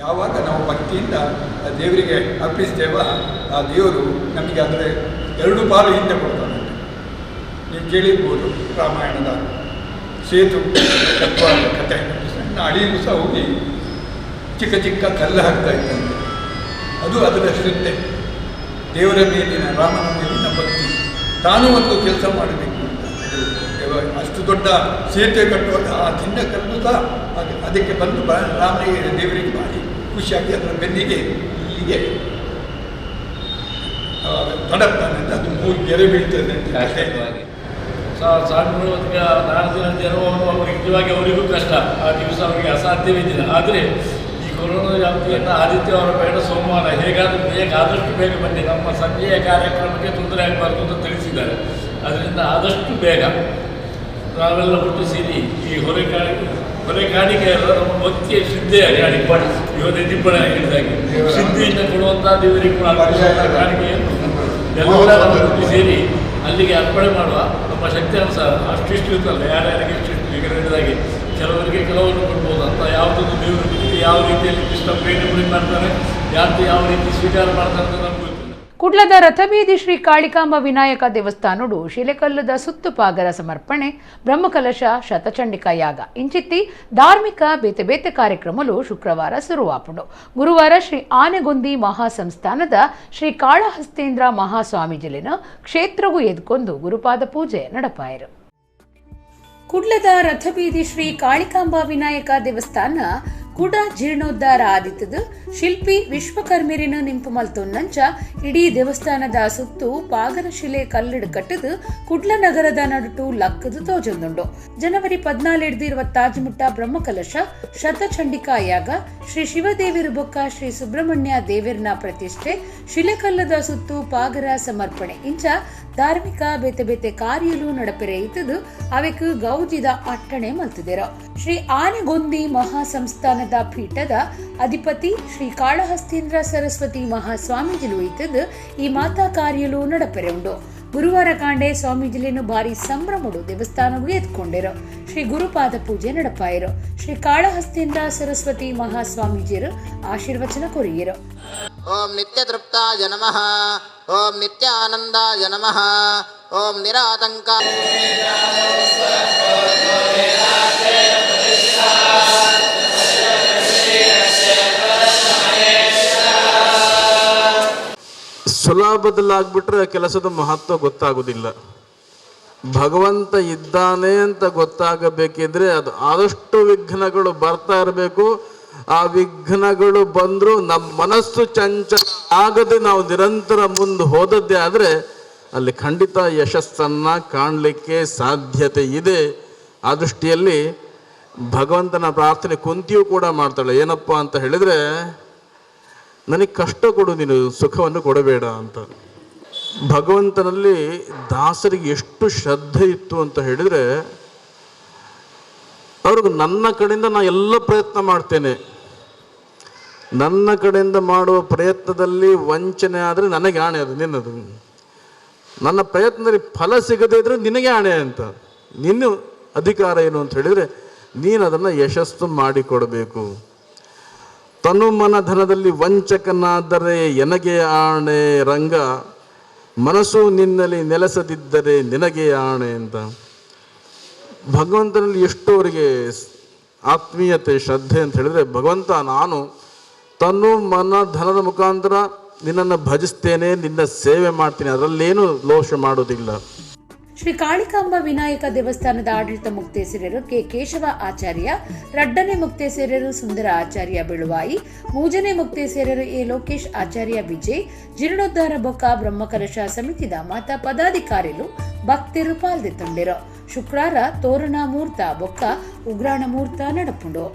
ಯಾವಾಗ ನಾವು ಭಕ್ತಿಯಿಂದ ದೇವರಿಗೆ ಅರ್ಪಿಸ್ತೇವ, ಆ ದೇವರು ನಮಗೆ ಅದರ ಎರಡು ಪಾಲು ಹಿಂದೆ ಕೊಡ್ತಾನಂತೆ. ನೀವು ಕೇಳಿರ್ಬೋದು ರಾಮಾಯಣದ ಸೇತು ಕಟ್ಟುವ ಕಥೆ. ಸಣ್ಣ ಅಳಿಯೂ ಸಹ ಹೋಗಿ ಚಿಕ್ಕ ಚಿಕ್ಕ ಕಲ್ಲು ಹಾಕ್ತಾ ಇತ್ತಂತೆ. ಅದು ಅದರ ಶ್ರದ್ಧೆ, ದೇವರ ಮೇಲಿನ, ರಾಮನ ಮೇಲಿನ ಭಕ್ತಿ. ತಾನೂ ಒಂದು ಕೆಲಸ ಮಾಡಬೇಕು ಅಂತ. ಅಷ್ಟು ದೊಡ್ಡ ಸೇತುವೆ ಕಟ್ಟುವಾಗ ಆ ಚಿನ್ನ ಕಲ್ಲು ಸಹ ಅದಕ್ಕೆ ಬಂದು ರಾಮನಿಗೆ, ದೇವರಿಗೆ ಭಾರಿ ಖುಷಿಯಾಗಿ ಅದರ ಬೆನ್ನಿಗೆ ಹೀಗೆ ತಡಪ್ತಾನೆ ಅಂತ ಅದು 3 ಗೆರೆ ಬೀಳ್ತದೆ ಅಂತ. ಸ್ವಾಮಿಗಳು 4 ದಿನ ಜನವನ್ನು ಅವರಿಗೆ ನಿಜವಾಗಿ ಅವರಿಗೂ ಕಷ್ಟ, ಆ ದಿವಸ ಅವರಿಗೆ ಅಸಾಧ್ಯವಿದ್ದಿಲ್ಲ. ಆದರೆ ಈ ಕೊರೋನಾ ವ್ಯಾಪ್ತಿಯನ್ನು ಆದಿತ್ಯವಾರ ಬೇಡ, ಸೋಮವಾರ ಹೇಗಾದರೂ ಬೇಗ, ಆದಷ್ಟು ಬೇಗ ಬನ್ನಿ, ನಮ್ಮ ಸಂಜೆಯ ಕಾರ್ಯಕ್ರಮಕ್ಕೆ ತೊಂದರೆ ಆಗಬಾರ್ದು ಅಂತ ತಿಳಿಸಿದ್ದಾರೆ. ಅದರಿಂದ ಆದಷ್ಟು ಬೇಗ ನಾವೆಲ್ಲ ಒಟ್ಟು ಸೇರಿ ಈ ಹೊರೆ ಕಾಣಿಕೆಯಲ್ಲ, ನಮ್ಮ ಭಕ್ತಿಯ ಶ್ರದ್ಧೆಯ ಕಾಣಿಕೆ, ಇವತ್ತೇ ದಿಬ್ಬಣ ಹೇಳಿದಾಗೆ ಸಿದ್ಧಿಯನ್ನು ಕೊಡುವಂಥ ದೇವರಿಗೆ ಕೂಡ ಕಾಣಿಕೆಯನ್ನು ಎಲ್ಲ ನಾವು ಒಟ್ಟು ಸೇರಿ ಅಲ್ಲಿಗೆ ಅರ್ಪಣೆ ಮಾಡುವ ನಮ್ಮ ಶಕ್ತಿ ಅನುಸಾರ. ಅಷ್ಟಿಷ್ಟು ಇರ್ತಲ್ಲ, ಯಾರ್ಯಾರಿಗೆ ಇಷ್ಟಿಷ್ಟು, ಈಗ ಹೇಳಿದಾಗೆ ಕೆಲವರಿಗೆ ಕೆಲವನ್ನು ಕೊಡ್ಬೋದು ಅಂತ. ಯಾವುದೊಂದು ದೇವರು ಯಾವ ರೀತಿಯಲ್ಲಿ ಕೃಷ್ಣ ಪ್ರೇರಣೆ ಮಾಡ್ತಾನೆ, ಯಾರ್ದು ಯಾವ ರೀತಿ ಸ್ವೀಕಾರ ಮಾಡ್ತಾನೆ ಅಂತ ನಮ್ಗೆ ಗೊತ್ತಿಲ್ಲ. ಕುಡ್ಲದ ರಥಬೀದಿ ಶ್ರೀ ಕಾಳಿಕಾಂಬ ವಿನಾಯಕ ದೇವಸ್ಥಾನಡು ಶಿಲೆಕಲ್ಲದ ಸುತ್ತುಪಾಗರ ಸಮರ್ಪಣೆ, ಬ್ರಹ್ಮಕಲಶ, ಶತಚಂಡಿಕಾ ಯಾಗ ಇಂಚಿತ್ತಿ ಧಾರ್ಮಿಕ ಬೇತೆ ಬೇತೆ ಕಾರ್ಯಕ್ರಮಲು ಶುಕ್ರವಾರ ಶುರುವಾಪುಂಡು. ಗುರುವಾರ ಶ್ರೀ ಆನೆಗೊಂದಿ ಮಹಾಸಂಸ್ಥಾನದ ಶ್ರೀ ಕಾಳಹಸ್ತೇಂದ್ರ ಮಹಾಸ್ವಾಮೀಜಿಲಿನ ಕ್ಷೇತ್ರಗೂ ಎದ್ಕೊಂಡು ಗುರುಪಾದ ಪೂಜೆ ನಡಪಾಯರು. ಕುಡ್ಲದ ರಥಬೀದಿ ಶ್ರೀ ಕಾಳಿಕಾಂಬ ವಿನಾಯಕ ದೇವಸ್ಥಾನ ಕುಡ ಜೀರ್ಣೋದ್ಧಾರ ಆದಿತ್ತದು ಶಿಲ್ಪಿ ವಿಶ್ವಕರ್ಮಿರಿನ ನಿಂಪು ಮಲ್ತೊನ್ನಂಚ ಇಡೀ ದೇವಸ್ಥಾನದ ಸುತ್ತು ಪಾಗರ ಶಿಲೆ ಕಲ್ಲಿಡು ಕಟ್ಟದು ಕುಡ್ಲ ನಗರದ ನಡುಟು ಲಕ್ಕದು ತೋಜೊಂದುಂಡು. ಜನವರಿ 14 ಇರುವ ತಾಜ್ಮುಟ್ಟ ಬ್ರಹ್ಮಕಲಶ, ಶತಚಂಡಿಕಾ ಯಾಗ, ಶ್ರೀ ಶಿವದೇವಿರು ಬೊಕ್ಕ ಶ್ರೀ ಸುಬ್ರಹ್ಮಣ್ಯ ದೇವಿರ್ನ ಪ್ರತಿಷ್ಠೆ, ಶಿಲೆಕಲ್ಲದ ಸುತ್ತು ಪಾಗರ ಸಮರ್ಪಣೆ ಇಂಚ ಧಾರ್ಮಿಕ ಬೇತೆ ಬೇತೆ ಕಾರ್ಯಲು ನಡಪೆರೆ ಇತ್ತದು ಅವೆಕ್ ಗೌಜಿದ ಅಟ್ಟಣೆ ಮಲ್ತಿದೆರು. ಶ್ರೀ ಆನೆಗೊಂದಿ ಮಹಾಸಂಸ್ಥಾನದ ಪೀಠದ ಅಧಿಪತಿ ಶ್ರೀ ಕಾಳಹಸ್ತೀಂದ್ರ ಸರಸ್ವತಿ ಮಹಾಸ್ವಾಮೀಜಿಲು ಇತ್ತದು ಈ ಮಾತಾ ಕಾರ್ಯಲು ನಡಪೆರೆ ಉಂಡು. ಗುರುವಾರ ಕಾಂಡೆ ಸ್ವಾಮೀಜಿಲೇನು ಭಾರಿ ಸಂಭ್ರಮಡು ದೇವಸ್ಥಾನವೂ ಎತ್ಕೊಂಡಿರು. ಶ್ರೀ ಗುರುಪಾದ ಪೂಜೆ ನಡಪಾಯರು. ಶ್ರೀ ಕಾಳಹಸ್ತೀಂದ್ರ ಸರಸ್ವತಿ ಮಹಾಸ್ವಾಮೀಜಿಯರು ಆಶೀರ್ವಚನ ಕೊರಿಯರು. ಓಂ ನಿತ್ಯತೃಪ್ತಾಯ ನಮಃ, ಓಂ ನಿತ್ಯಾನಂದಾಯ ನಮಃ, ಓಂ ನಿರಾತಂಕ. ಸುಲಭದಲ್ಲಾಗ್ಬಿಟ್ರೆ ಕೆಲಸದ ಮಹತ್ವ ಗೊತ್ತಾಗೋದಿಲ್ಲ. ಭಗವಂತ ಇದ್ದಾನೆ ಅಂತ ಗೊತ್ತಾಗಬೇಕಿದ್ರೆ ಅದು ಆದಷ್ಟು ವಿಘ್ನಗಳು ಬರ್ತಾ ಇರಬೇಕು. ಆ ವಿಘ್ನಗಳು ಬಂದರೂ ನಮ್ಮ ಮನಸ್ಸು ಚಂಚಲ ಆಗದೆ ನಾವು ನಿರಂತರ ಮುಂದೆ ಹೋದದ್ದೇ ಆದರೆ ಅಲ್ಲಿ ಖಂಡಿತ ಯಶಸ್ಸನ್ನು ಕಾಣಲಿಕ್ಕೆ ಸಾಧ್ಯತೆ ಇದೆ. ಆ ದೃಷ್ಟಿಯಲ್ಲಿ ಭಗವಂತನ ಪ್ರಾರ್ಥನೆ ಕುಂತಿಯೂ ಕೂಡ ಮಾಡ್ತಾಳೆ. ಏನಪ್ಪ ಅಂತ ಹೇಳಿದರೆ, ನನಗೆ ಕಷ್ಟ ಕೊಡು, ನೀನು ಸುಖವನ್ನು ಕೊಡಬೇಡ ಅಂತ. ಭಗವಂತನಲ್ಲಿ ದಾಸರಿಗೆ ಎಷ್ಟು ಶ್ರದ್ಧೆ ಇತ್ತು ಅಂತ ಹೇಳಿದರೆ, ಅವ್ರಿಗೆ ನನ್ನ ಕಡೆಯಿಂದ ನಾನು ಎಲ್ಲ ಪ್ರಯತ್ನ ಮಾಡ್ತೇನೆ, ನನ್ನ ಕಡೆಯಿಂದ ಮಾಡುವ ಪ್ರಯತ್ನದಲ್ಲಿ ವಂಚನೆ ಆದರೆ ನನಗೆ ಆಣೆ, ಅದು ನಿನ್ನದು. ನನ್ನ ಪ್ರಯತ್ನದಲ್ಲಿ ಫಲ ಸಿಗದೇ ಇದ್ದರೆ ನಿನಗೆ ಆಣೆ ಅಂತ. ನಿನ್ನ ಅಧಿಕಾರ ಏನು ಅಂತ ಹೇಳಿದರೆ, ನೀನು ಅದನ್ನು ಯಶಸ್ಸು ಮಾಡಿಕೊಡಬೇಕು. ತನುಮನ ಧನದಲ್ಲಿ ವಂಚಕನಾದರೆ ಎನಗೆ ಆಣೆ ರಂಗ, ಮನಸ್ಸು ನಿನ್ನಲ್ಲಿ ನೆಲೆಸದಿದ್ದರೆ ನಿನಗೆ ಆಣೆ ಅಂತ. ಭಗವಂತನಲ್ಲಿ ಎಷ್ಟು ಅವರಿಗೆ ಆತ್ಮೀಯತೆ ಶ್ರದ್ಧೆ ಅಂತ ಹೇಳಿದರೆ, ಭಗವಂತ ನಾನು ತನು ಮನ ಧನದ ಮುಖಾಂತರ ನಿನ್ನನ್ನು ಭಜಿಸ್ತೇನೆ, ನಿನ್ನ ಸೇವೆ ಮಾಡ್ತೀನಿ, ಅದರಲ್ಲೇನು ದೋಷ ಮಾಡೋದಿಲ್ಲ. ಶ್ರೀ ಕಾಳಿಕಾಂಬ ವಿನಾಯಕ ದೇವಸ್ಥಾನದ ಆಡಳಿತ ಮುಕ್ತೇಸರರು ಕೆ ಕೇಶವ ಆಚಾರ್ಯ, ರಡ್ಡನೆ ಮುಕ್ತೇಸರರು ಸುಂದರ ಆಚಾರ್ಯ ಬೆಳುವಾಯಿ, ಮೂಜನೆ ಮುಕ್ತೇಸರರು ಎ ಲೋಕೇಶ್ ಆಚಾರ್ಯ ವಿಜಯ್, ಜೀರ್ಣೋದ್ಧಾರ ಬೊಕ್ಕ ಬ್ರಹ್ಮಕಲಶ ಸಮಿತಿದ ಮಾತಾ ಪದಾಧಿಕಾರಿಲು ಭಕ್ತರು ಪಾಲ್ದೆತ್ತೊಂಡಿರು. ಶುಕ್ರಾರ ತೋರಣ ಮೂರ್ತ ಬೊಕ್ಕ ಉಗ್ರಾಣ ಮೂರ್ತ ನಡಪುಂಡು.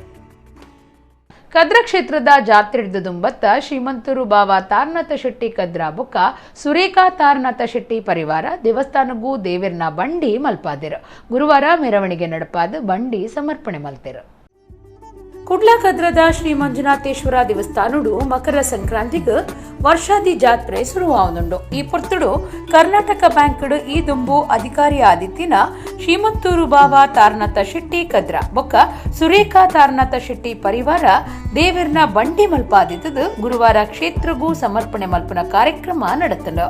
ಕದ್ರ ಕ್ಷೇತ್ರದ ಜಾತ್ರೆಡ್ದುಂಬತ್ತ ಶ್ರೀಮಂತರು ಬಾವ ತಾರನಾಥ ಶೆಟ್ಟಿ ಕದ್ರ ಬೊಕ್ಕ ಸುರೇಖಾ ತಾರನಾಥ ಶೆಟ್ಟಿ ಪರಿವಾರ ದೇವಸ್ಥಾನಗೂ ದೇವಿರ್ನ ಬಂಡಿ ಮಲ್ಪಾದಿರು. ಗುರುವಾರ ಮೆರವಣಿಗೆ ನಡಪಾದ ಬಂಡಿ ಸಮರ್ಪಣೆ ಮಲ್ತಿರು. Kudla ಕದ್ರದ ಶ್ರೀ ಮಂಜುನಾಥೇಶ್ವರ ದೇವಸ್ಥಾನಡು ಮಕರ ಸಂಕ್ರಾಂತಿಗೆ ವರ್ಷಾದಿ ಜಾತ್ರೆ ಶುರುವಾವನುಂಡು. ಈ ಪೊರ್ತುಡು ಕರ್ನಾಟಕ ಬ್ಯಾಂಕ್ಡ್ ಈ ದುಂಬು ಅಧಿಕಾರಿ ಆದಿತ್ತಿನ ಶ್ರೀಮಂತೂರು ಬಾವ ತಾರನಾಥ ಶೆಟ್ಟಿ ಕದ್ರ ಬೊಕ್ಕ ಸುರೇಖಾ ತಾರನಾಥ ಶೆಟ್ಟಿ ಪರಿವಾರ ದೇವರ್ನ ಬಂಡಿ ಮಲ್ಪಾದಿತ್ತದು ಗುರುವಾರ ಕ್ಷೇತ್ರಗೂ ಸಮರ್ಪಣೆ ಮಲ್ಪನ ಕಾರ್ಯಕ್ರಮ ನಡೆತನು.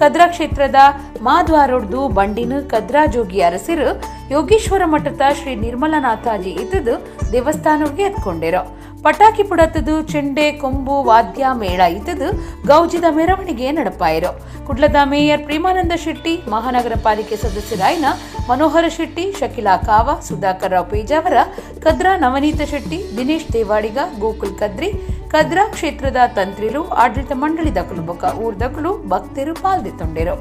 ಕದ್ರಾ ಕ್ಷೇತ್ರದ ಮಾದ್ವಾರೊಡ್ದು ಬಂಡಿನ ಕದ್ರಾ ಜೋಗಿ ಅರಸಿರು ಯೋಗೇಶ್ವರ ಮಠದ ಶ್ರೀ ನಿರ್ಮಲನಾಥಾಜಿ ಇದ್ದದು ದೇವಸ್ಥಾನಕ್ಕೆ ಎತ್ಕೊಂಡಿರೋ. ಪಟಾಕಿ ಪುಡತದು ಚೆಂಡೆ ಕೊಂಬು ವಾದ್ಯ ಮೇಳ ಇದ್ದದು ಗೌಜಿದ ಮೆರವಣಿಗೆ ನಡಪಾಯಿರೋ. ಕುಡ್ಲದ ಮೇಯರ್ ಪ್ರೇಮಾನಂದ ಶೆಟ್ಟಿ, ಮಹಾನಗರ ಪಾಲಿಕೆ ಸದಸ್ಯರಾಯನ ಮನೋಹರ ಶೆಟ್ಟಿ, ಶಕಿಲಾ ಕಾವ, ಸುಧಾಕರ್ ರಾವ್ ಪೇಜಾವರ, ಕದ್ರಾ ನವನೀತ ಶೆಟ್ಟಿ, ದಿನೇಶ್ ದೇವಾಡಿಗ, ಗೋಕುಲ್ ಕದ್ರಿ, ಕದ್ರಾ ಕ್ಷೇತ್ರದ ತಂತ್ರಿಲು, ಆಡಳಿತ ಮಂಡಳಿ ದಕಲು ಬೊಕ್ಕ ಊರ್ದಕಲು ಭಕ್ತರು ಪಾಲ್ದಿತ್ತೊಂಡಿರು.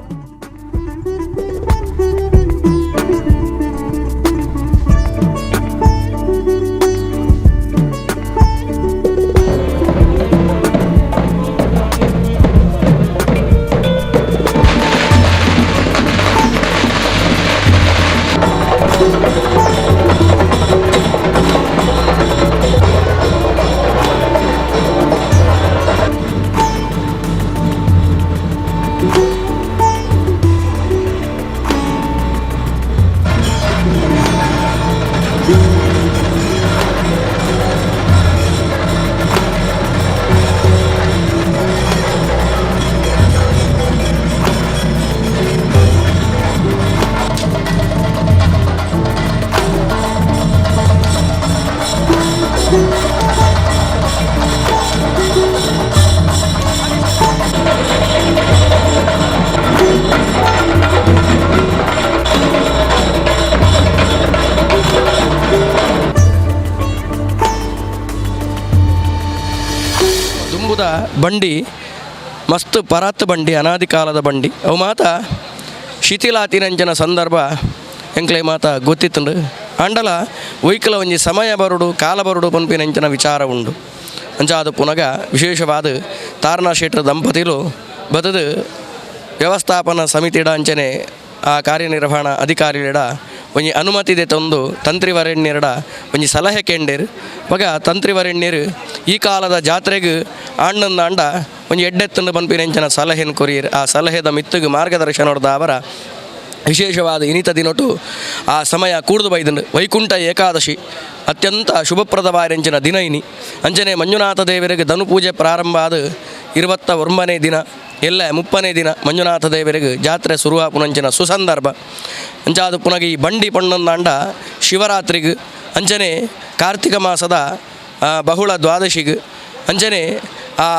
ದುಂಬುದ ಬಂಡಿ ಮಸ್ತ್ ಪರಾತ್ ಬಂಡಿ, ಅನಾದಿ ಕಾಲದ ಬಂಡಿ. ಅವು ಮಾತ ಶಿಥಿಲಾತಿನಂಚನ ಸಂದರ್ಭ ಎಂಕ್ಲೆ ಮಾತ ಗೊತ್ತಿತ್ತುಂಡು. ಅಂಡಲ ಒಯ್ಕಲ ಒಂಜಿ ಸಮಯ ಬರುಡು ಕಾಲ ಬರುಡು ಪನ್ಪಿನಂಚನ ವಿಚಾರ ಉಂಡು. ಅಂಚಾದ ಪುನಗ ವಿಶೇಷವಾದ ತಾರನಾ ಶೆಟ್ರ ದಂಪತಿಲು ಬದದು ವ್ಯವಸ್ಥಾಪನಾ ಸಮಿತಿಡ ಅಂಚನೆ ಆ ಕಾರ್ಯನಿರ್ವಹಣಾ ಅಧಿಕಾರಿಡ ಒಂಜಿ ಅನುಮತಿ ತಂದು ತಂತ್ರಿವರೆಣ್ಯರಡ ಒಂಜಿ ಸಲಹೆ ಕೇಂಡೇರು. ಬಗ ತಂತ್ರಿವರೆಣ್ಯರು ಈ ಕಾಲದ ಜಾತ್ರೆಗೆ ಆಂಡಂದಾಂಡ ಒಂಜಿ ಎಡ್ಡೆತ್ತಂದು ಪನ್ಪಿನಂಚನ ಸಲಹೆನ ಕೊರಿಯರು. ಆ ಸಲಹೆದ ಮಿತ್ತುಗು ಮಾರ್ಗದರ್ಶನೊಡ್ದ ಅವರ ವಿಶೇಷವಾದ ಇನಿತ ದಿನೊಟು ಆ ಸಮಯ ಕೂಡ್ದು ಬೈದಂಡು. ವೈಕುಂಠ ಏಕಾದಶಿ ಅತ್ಯಂತ ಶುಭಪ್ರದವಾರಂಚಿನ ದಿನ ಇನಿ. ಅಂಚನೆ ಮಂಜುನಾಥ ದೇವರಿಗೆ ಧನುಪೂಜೆ ಪ್ರಾರಂಭ ಆದ 29ನೇ ದಿನ ಎಲ್ಲ 30ನೇ ದಿನ ಮಂಜುನಾಥ ದೇವರಿಗೆ ಜಾತ್ರೆ ಶುರುವಾಪುನಂಚಿನ ಸುಸಂದರ್ಭ. ಅಂಚಾದ ಪುನಗ ಈ ಬಂಡಿ ಪಣ್ಣಂದಾಂಡ ಶಿವರಾತ್ರಿಗೆ, ಅಂಚನೆ ಕಾರ್ತಿಕ ಮಾಸದ ಬಹುಳ ದ್ವಾದಶಿಗೆ, ಅಂಚನೆ ಆ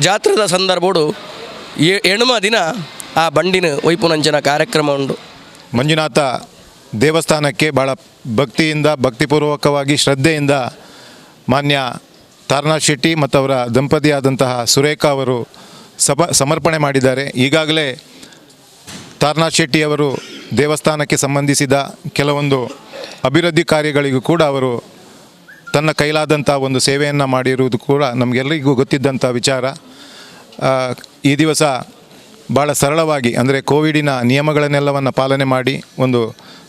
ಜಾತ್ರೆದ ಸಂದರ್ಭೋಡು ಎಣುಮ ದಿನ ಆ ಬಂಡಿನ ಒಯ್ಪುನಂಚಿನ ಕಾರ್ಯಕ್ರಮ ಉಂಡು. ಮಂಜುನಾಥ ದೇವಸ್ಥಾನಕ್ಕೆ ಭಾಳ ಭಕ್ತಿಯಿಂದ, ಭಕ್ತಿಪೂರ್ವಕವಾಗಿ, ಶ್ರದ್ಧೆಯಿಂದ ಮಾನ್ಯ ತಾರನಾಥ್ ಶೆಟ್ಟಿ ಮತ್ತು ಅವರ ದಂಪತಿಯಾದಂತಹ ಸುರೇಖಾ ಅವರು ಸಮರ್ಪಣೆ ಮಾಡಿದ್ದಾರೆ. ಈಗಾಗಲೇ ತಾರನಾಥ್ ಶೆಟ್ಟಿಯವರು ದೇವಸ್ಥಾನಕ್ಕೆ ಸಂಬಂಧಿಸಿದ ಕೆಲವೊಂದು ಅಭಿವೃದ್ಧಿ ಕಾರ್ಯಗಳಿಗೂ ಕೂಡ ಅವರು ತನ್ನ ಕೈಲಾದಂಥ ಒಂದು ಸೇವೆಯನ್ನು ಮಾಡಿರುವುದು ಕೂಡ ನಮಗೆಲ್ಲರಿಗೂ ಗೊತ್ತಿದ್ದಂಥ ವಿಚಾರ. ಈ ದಿವಸ ಭಾಳ ಸರಳವಾಗಿ, ಅಂದರೆ ಕೋವಿಡಿನ ನಿಯಮಗಳನ್ನೆಲ್ಲವನ್ನು ಪಾಲನೆ ಮಾಡಿ ಒಂದು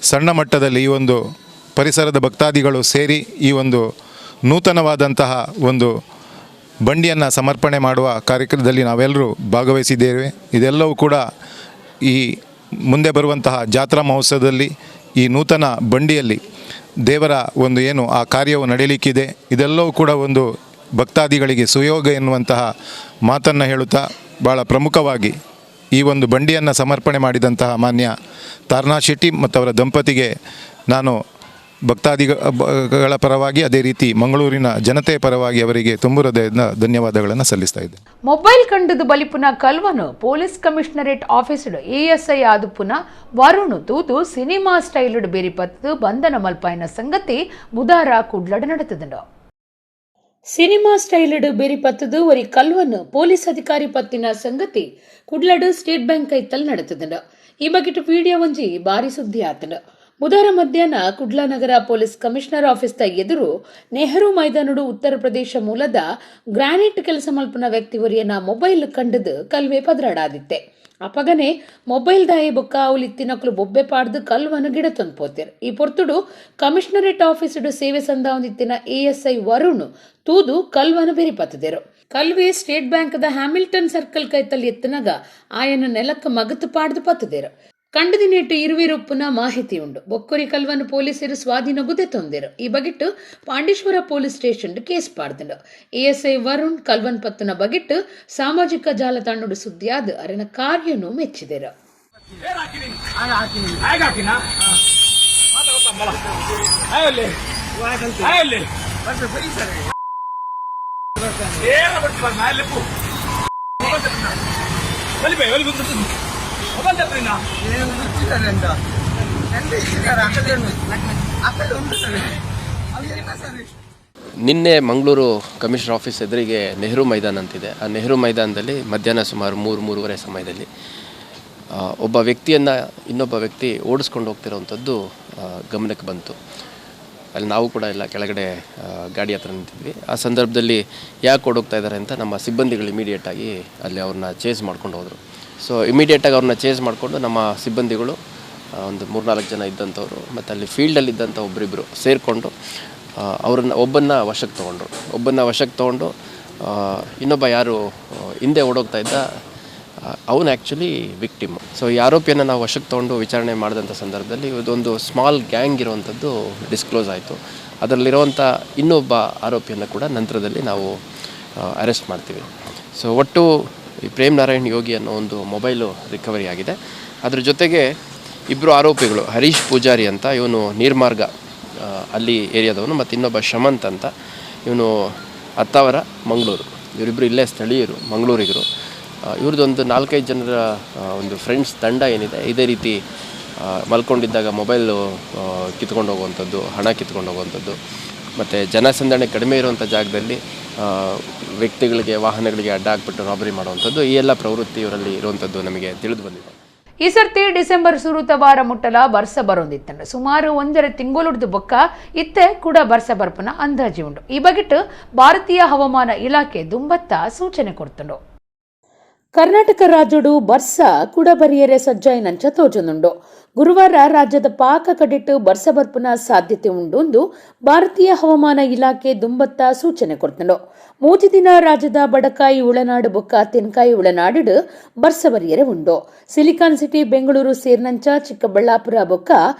ಸಣ್ಣ ಮಟ್ಟದಲ್ಲಿ ಈ ಒಂದು ಪರಿಸರದ ಭಕ್ತಾದಿಗಳು ಸೇರಿ ಈ ಒಂದು ನೂತನವಾದಂತಹ ಒಂದು ಬಂಡಿಯನ್ನು ಸಮರ್ಪಣೆ ಮಾಡುವ ಕಾರ್ಯಕ್ರಮದಲ್ಲಿ ನಾವೆಲ್ಲರೂ ಭಾಗವಹಿಸಿದ್ದೇವೆ. ಇದೆಲ್ಲವೂ ಕೂಡ ಈ ಮುಂದೆ ಬರುವಂತಹ ಜಾತ್ರಾ ಮಹೋತ್ಸವದಲ್ಲಿ ಈ ನೂತನ ಬಂಡಿಯಲ್ಲಿ ದೇವರ ಒಂದು ಏನು ಆ ಕಾರ್ಯವು ನಡೆಯಲಿಕ್ಕಿದೆ, ಇದೆಲ್ಲವೂ ಕೂಡ ಒಂದು ಭಕ್ತಾದಿಗಳಿಗೆ ಸುಯೋಗ ಎನ್ನುವಂತಹ ಮಾತನ್ನು ಹೇಳುತ್ತಾ ಭಾಳ ಪ್ರಮುಖವಾಗಿ ಈ ಒಂದು ಬಂಡಿಯನ್ನು ಸಮರ್ಪಣೆ ಮಾಡಿದಂತಹ ಮಾನ್ಯ ತಾರನಾಥ್ ಶೆಟ್ಟಿ ಮತ್ತು ಅವರ ದಂಪತಿಗೆ ನಾನು ಭಕ್ತಾದಿಗಳ ಪರವಾಗಿ, ಅದೇ ರೀತಿ ಮಂಗಳೂರಿನ ಜನತೆಯ ಪರವಾಗಿ ಅವರಿಗೆ ತುಂಬು ಹೃದಯದ ಧನ್ಯವಾದಗಳನ್ನು ಸಲ್ಲಿಸ್ತಾ ಇದ್ದೇನೆ. ಮೊಬೈಲ್ ಕಂಡದು ಬಲಿಪುನ ಕಲ್ವನು police commissionerate office ASI ಆದುಪುನ ವರುಣ್ ತೂದು ಸಿನಿಮಾ ಸ್ಟೈಲ್ ಬೇರಿಪತ್ತು ಬಂಧನ ಮಲ್ಪಾಯಿನ ಸಂಗತಿ ಬುಧಾರ ಕುಡ್ಲಡ ನಡೆತದಂಡು. ಸಿನಿಮಾ ಸ್ಟೈಲ್ಡ್ ಬೇರಿಪತ್ತದು ಒರಿ ಕಲ್ವನು ಪೊಲೀಸ್ ಅಧಿಕಾರಿ ಪತ್ತಿನ ಸಂಗತಿ ಕುಡ್ಲಡು ಸ್ಟೇಟ್ ಬ್ಯಾಂಕ್ ಐತಲ್ ನಡೆತದಂಡು. ಈ ಬಗೆಟ್ ವಿಡಿಯೋ ಒಂಜಿ ಬಾರಿ ಸುದ್ದಿ ಆತಂಡು. ಬುಧವಾರ ಮಧ್ಯಾಹ್ನ ಕುಡ್ಲ ನಗರ police commissioner office ಎದುರು ನೆಹರು ಮೈದಾನಡು ಉತ್ತರ ಪ್ರದೇಶ ಮೂಲದ ಗ್ರಾನೈಟ್ ಕೆಲಸ ಮಲ್ಪನ ವ್ಯಕ್ತಿ ಒರಿಯನ ಮೊಬೈಲ್ ಕಂಡದು ಕಲ್ವೆ ಪದರಾಡಾದಿತ್ತೆ. ಅಪಗನೆ ಮೊಬೈಲ್ ದಾಯಿ ಬೊಕ್ಕ ಅವ್ಲು ಇತ್ತಿನಕುಲು ಬೊಬ್ಬೆ ಪಾಡ್ದು ಕಲ್ವನು ಗಿಡ ತಂದು ಪೋತೆರ್. ಈ ಪೊರ್ತುಡು ಕಮಿಷನರೇಟ್ ಆಫೀಸುಡು ಸೇವೆ ಸಂದಾವೊಂದಿತ್ತಿನ ಎಎಸ್ಐ ವರುಣ್ ತೂದು ಕಲ್ವನು ಬೆರಿಪತ್ತುದೆರು. ಕಲ್ವೆ ಸ್ಟೇಟ್ ಬ್ಯಾಂಕ್ದ ಹ್ಯಾಮಿಲ್ಟನ್ ಸರ್ಕಲ್ ಕೈತಲ್ ಎತ್ತನಗ ಆಯನ ನೆಲಕ್ಕೆ ಮಗತು ಪಾಡ್ದು ಪತ್ತುದೆರು. ಕಂಡದಿನೇಟು ಇರುವಿರುಪ್ಪುನ ಮಾಹಿತಿ ಉಂಡು. ಬೊಕ್ಕೊರಿ ಕಲ್ವನು ಪೊಲೀಸರು ಸ್ವಾಧೀನಗುದೆ ತೊಂದೆರು. ಈ ಬಗೆಟ್ಟು Pandeshwar police station case ಪಾಡ್ದುಂಡು. ASI Varun ಕಲ್ವನ್ ಪತ್ತುನ ಬಗೆಟ್ಟು ಸಾಮಾಜಿಕ ಜಾಲತಾಣಡು ಸುದ್ದಿಯಾದ ಅರೆನ ಕಾರ್ಯನು ಮೆಚ್ಚಿದೆರು. ನಿನ್ನೆ ಮಂಗಳೂರು ಕಮಿಷನರ್ ಆಫೀಸ್ ಎದುರಿಗೆ ನೆಹರು ಮೈದಾನ ಅಂತಿದೆ. ಆ ನೆಹರು ಮೈದಾನದಲ್ಲಿ ಮಧ್ಯಾಹ್ನ ಸುಮಾರು 3-3:30 ಸಮಯದಲ್ಲಿ ಒಬ್ಬ ವ್ಯಕ್ತಿಯನ್ನು ಇನ್ನೊಬ್ಬ ವ್ಯಕ್ತಿ ಓಡಿಸ್ಕೊಂಡು ಹೋಗ್ತಿರೋವಂಥದ್ದು ಗಮನಕ್ಕೆ ಬಂತು. ಅಲ್ಲಿ ನಾವು ಕೂಡ ಎಲ್ಲ ಕೆಳಗಡೆ ಗಾಡಿ ಹತ್ರ ನಿಂತಿದ್ವಿ. ಆ ಸಂದರ್ಭದಲ್ಲಿ ಯಾಕೆ ಓಡೋಗ್ತಾ ಇದ್ದಾರೆ ಅಂತ ನಮ್ಮ ಸಿಬ್ಬಂದಿಗಳು ಇಮಿಡಿಯೇಟಾಗಿ ಅಲ್ಲಿ ಅವ್ರನ್ನ ಚೇಸ್ ಮಾಡ್ಕೊಂಡು ಹೋದರು. ಸೊ ಇಮಿಡಿಯೇಟಾಗಿ ಅವ್ರನ್ನ ಚೇಸ್ ಮಾಡಿಕೊಂಡು ನಮ್ಮ ಸಿಬ್ಬಂದಿಗಳು ಒಂದು 3-4 ಜನ ಇದ್ದಂಥವ್ರು ಮತ್ತು ಅಲ್ಲಿ ಫೀಲ್ಡಲ್ಲಿದ್ದಂಥ ಒಬ್ಬರಿಬ್ಬರು ಸೇರಿಕೊಂಡು ಅವ್ರನ್ನ ಒಬ್ಬನ್ನು ವಶಕ್ಕೆ ತೊಗೊಂಡ್ರು. ಒಬ್ಬನ್ನು ವಶಕ್ಕೆ ತೊಗೊಂಡು ಇನ್ನೊಬ್ಬ ಯಾರು ಹಿಂದೆ ಓಡೋಗ್ತಾ ಇದ್ದ ಅವನು actually victim. So ಈ ಆರೋಪಿಯನ್ನು ನಾವು ವಶಕ್ಕೆ ತೊಗೊಂಡು ವಿಚಾರಣೆ ಮಾಡಿದಂಥ ಸಂದರ್ಭದಲ್ಲಿ ಇದೊಂದು ಸ್ಮಾಲ್ ಗ್ಯಾಂಗ್ ಇರುವಂಥದ್ದು ಡಿಸ್ಕ್ಲೋಸ್ ಆಯಿತು. ಅದರಲ್ಲಿರುವಂಥ ಇನ್ನೊಬ್ಬ ಆರೋಪಿಯನ್ನು ಕೂಡ ನಂತರದಲ್ಲಿ ನಾವು ಅರೆಸ್ಟ್ ಮಾಡ್ತೀವಿ. ಸೊ ಒಟ್ಟು ಈ ಪ್ರೇಮ್ ನಾರಾಯಣ್ ಯೋಗಿ ಅನ್ನೋ ಒಂದು ಮೊಬೈಲು ರಿಕವರಿ ಆಗಿದೆ. ಅದ್ರ ಜೊತೆಗೆ ಇಬ್ಬರು ಆರೋಪಿಗಳು, ಹರೀಶ್ ಪೂಜಾರಿ ಅಂತ ಇವನು ನೀರ್ಮಾರ್ಗ ಅಲ್ಲಿ ಏರಿಯಾದವನು, ಮತ್ತು ಇನ್ನೊಬ್ಬ ಶಮಂತ್ ಅಂತ ಇವನು ಅತ್ತಾವರ ಮಂಗಳೂರು. ಇವರಿಬ್ಬರು ಇಲ್ಲೇ ಸ್ಥಳೀಯರು, ಮಂಗಳೂರಿಗರು. ಇವ್ರದ್ದೊಂದು 4-5 ಜನರ ಒಂದು ಫ್ರೆಂಡ್ಸ್ ತಂಡ ಏನಿದೆ, ಇದೇ ರೀತಿ ಮಲ್ಕೊಂಡಿದ್ದಾಗ ಮೊಬೈಲು ಕಿತ್ಕೊಂಡು ಹೋಗುವಂಥದ್ದು, ಹಣ ಕಿತ್ಕೊಂಡು ಹೋಗುವಂಥದ್ದು, ಮತ್ತು ಜನಸಂದಣಿ ಕಡಿಮೆ ಇರುವಂಥ ಜಾಗದಲ್ಲಿ ವ್ಯಕ್ತಿಗಳಿಗೆ ವಾಹನಗಳಿಗೆ ಅಡ್ಡ ಹಾಕ್ಬಿಟ್ಟು ರಾಬರಿ ಮಾಡುವಂಥದ್ದು, ಈ ಎಲ್ಲ ಪ್ರವೃತ್ತಿ ಇವರಲ್ಲಿ ಇರುವಂಥದ್ದು ನಮಗೆ ತಿಳಿದು ಬಂದಿದೆ. ಈ ಸರ್ತಿ ಡಿಸೆಂಬರ್ ಸುರುತ ವಾರ ಮುಟ್ಟಲ ಬರ್ಸ ಬರೋಂದಿತ್ತಂಡು. ಸುಮಾರು 1.5 ತಿಂಗಳುಡ್ದು ಬೊಕ್ಕ ಇತ್ತೆ ಕೂಡ ಬರ್ಸ ಬರ್ಪನ ಅಂದಾಜಿ ಉಂಡು. ಈ ಬಗೆಟ್ ಭಾರತೀಯ ಹವಾಮಾನ ಇಲಾಖೆ ದುಂಬತ್ತ ಸೂಚನೆ ಕೊಡ್ತುಂಡು. ಕರ್ನಾಟಕ ರಾಜ್ಯಡು ಬರ್ಸ ಕೂಡ ಬರಿಯರೆ ಸಜ್ಜಾಯಿನಂಚ ತೋಜನುಂಡು. ಗುರುವಾರ ರಾಜ್ಯದ ಪಾಕ ಕಡಿಟ್ಟು ಬರ್ಸ ಬರ್ಪುನ ಸಾಧ್ಯತೆ ಉಂಡು ಭಾರತೀಯ ಹವಾಮಾನ ಇಲಾಖೆ ದುಂಬತ್ತ ಸೂಚನೆ ಕೊಡ್ತುಂಡು. 3 ದಿನ ರಾಜ್ಯದ ಬಡಕಾಯಿ ಉಳನಾಡು ಬೊಕ್ಕ ತೆನ್ಕಾಯಿ ಉಳನಾಡು ಬರ್ಸ ಬರಿಯರೆ ಉಂಡು. ಸಿಲಿಕಾನ್ ಸಿಟಿ ಬೆಂಗಳೂರು ಸೇರ್ನಂಚ ಚಿಕ್ಕಬಳ್ಳಾಪುರ ಬೊಕ್ಕ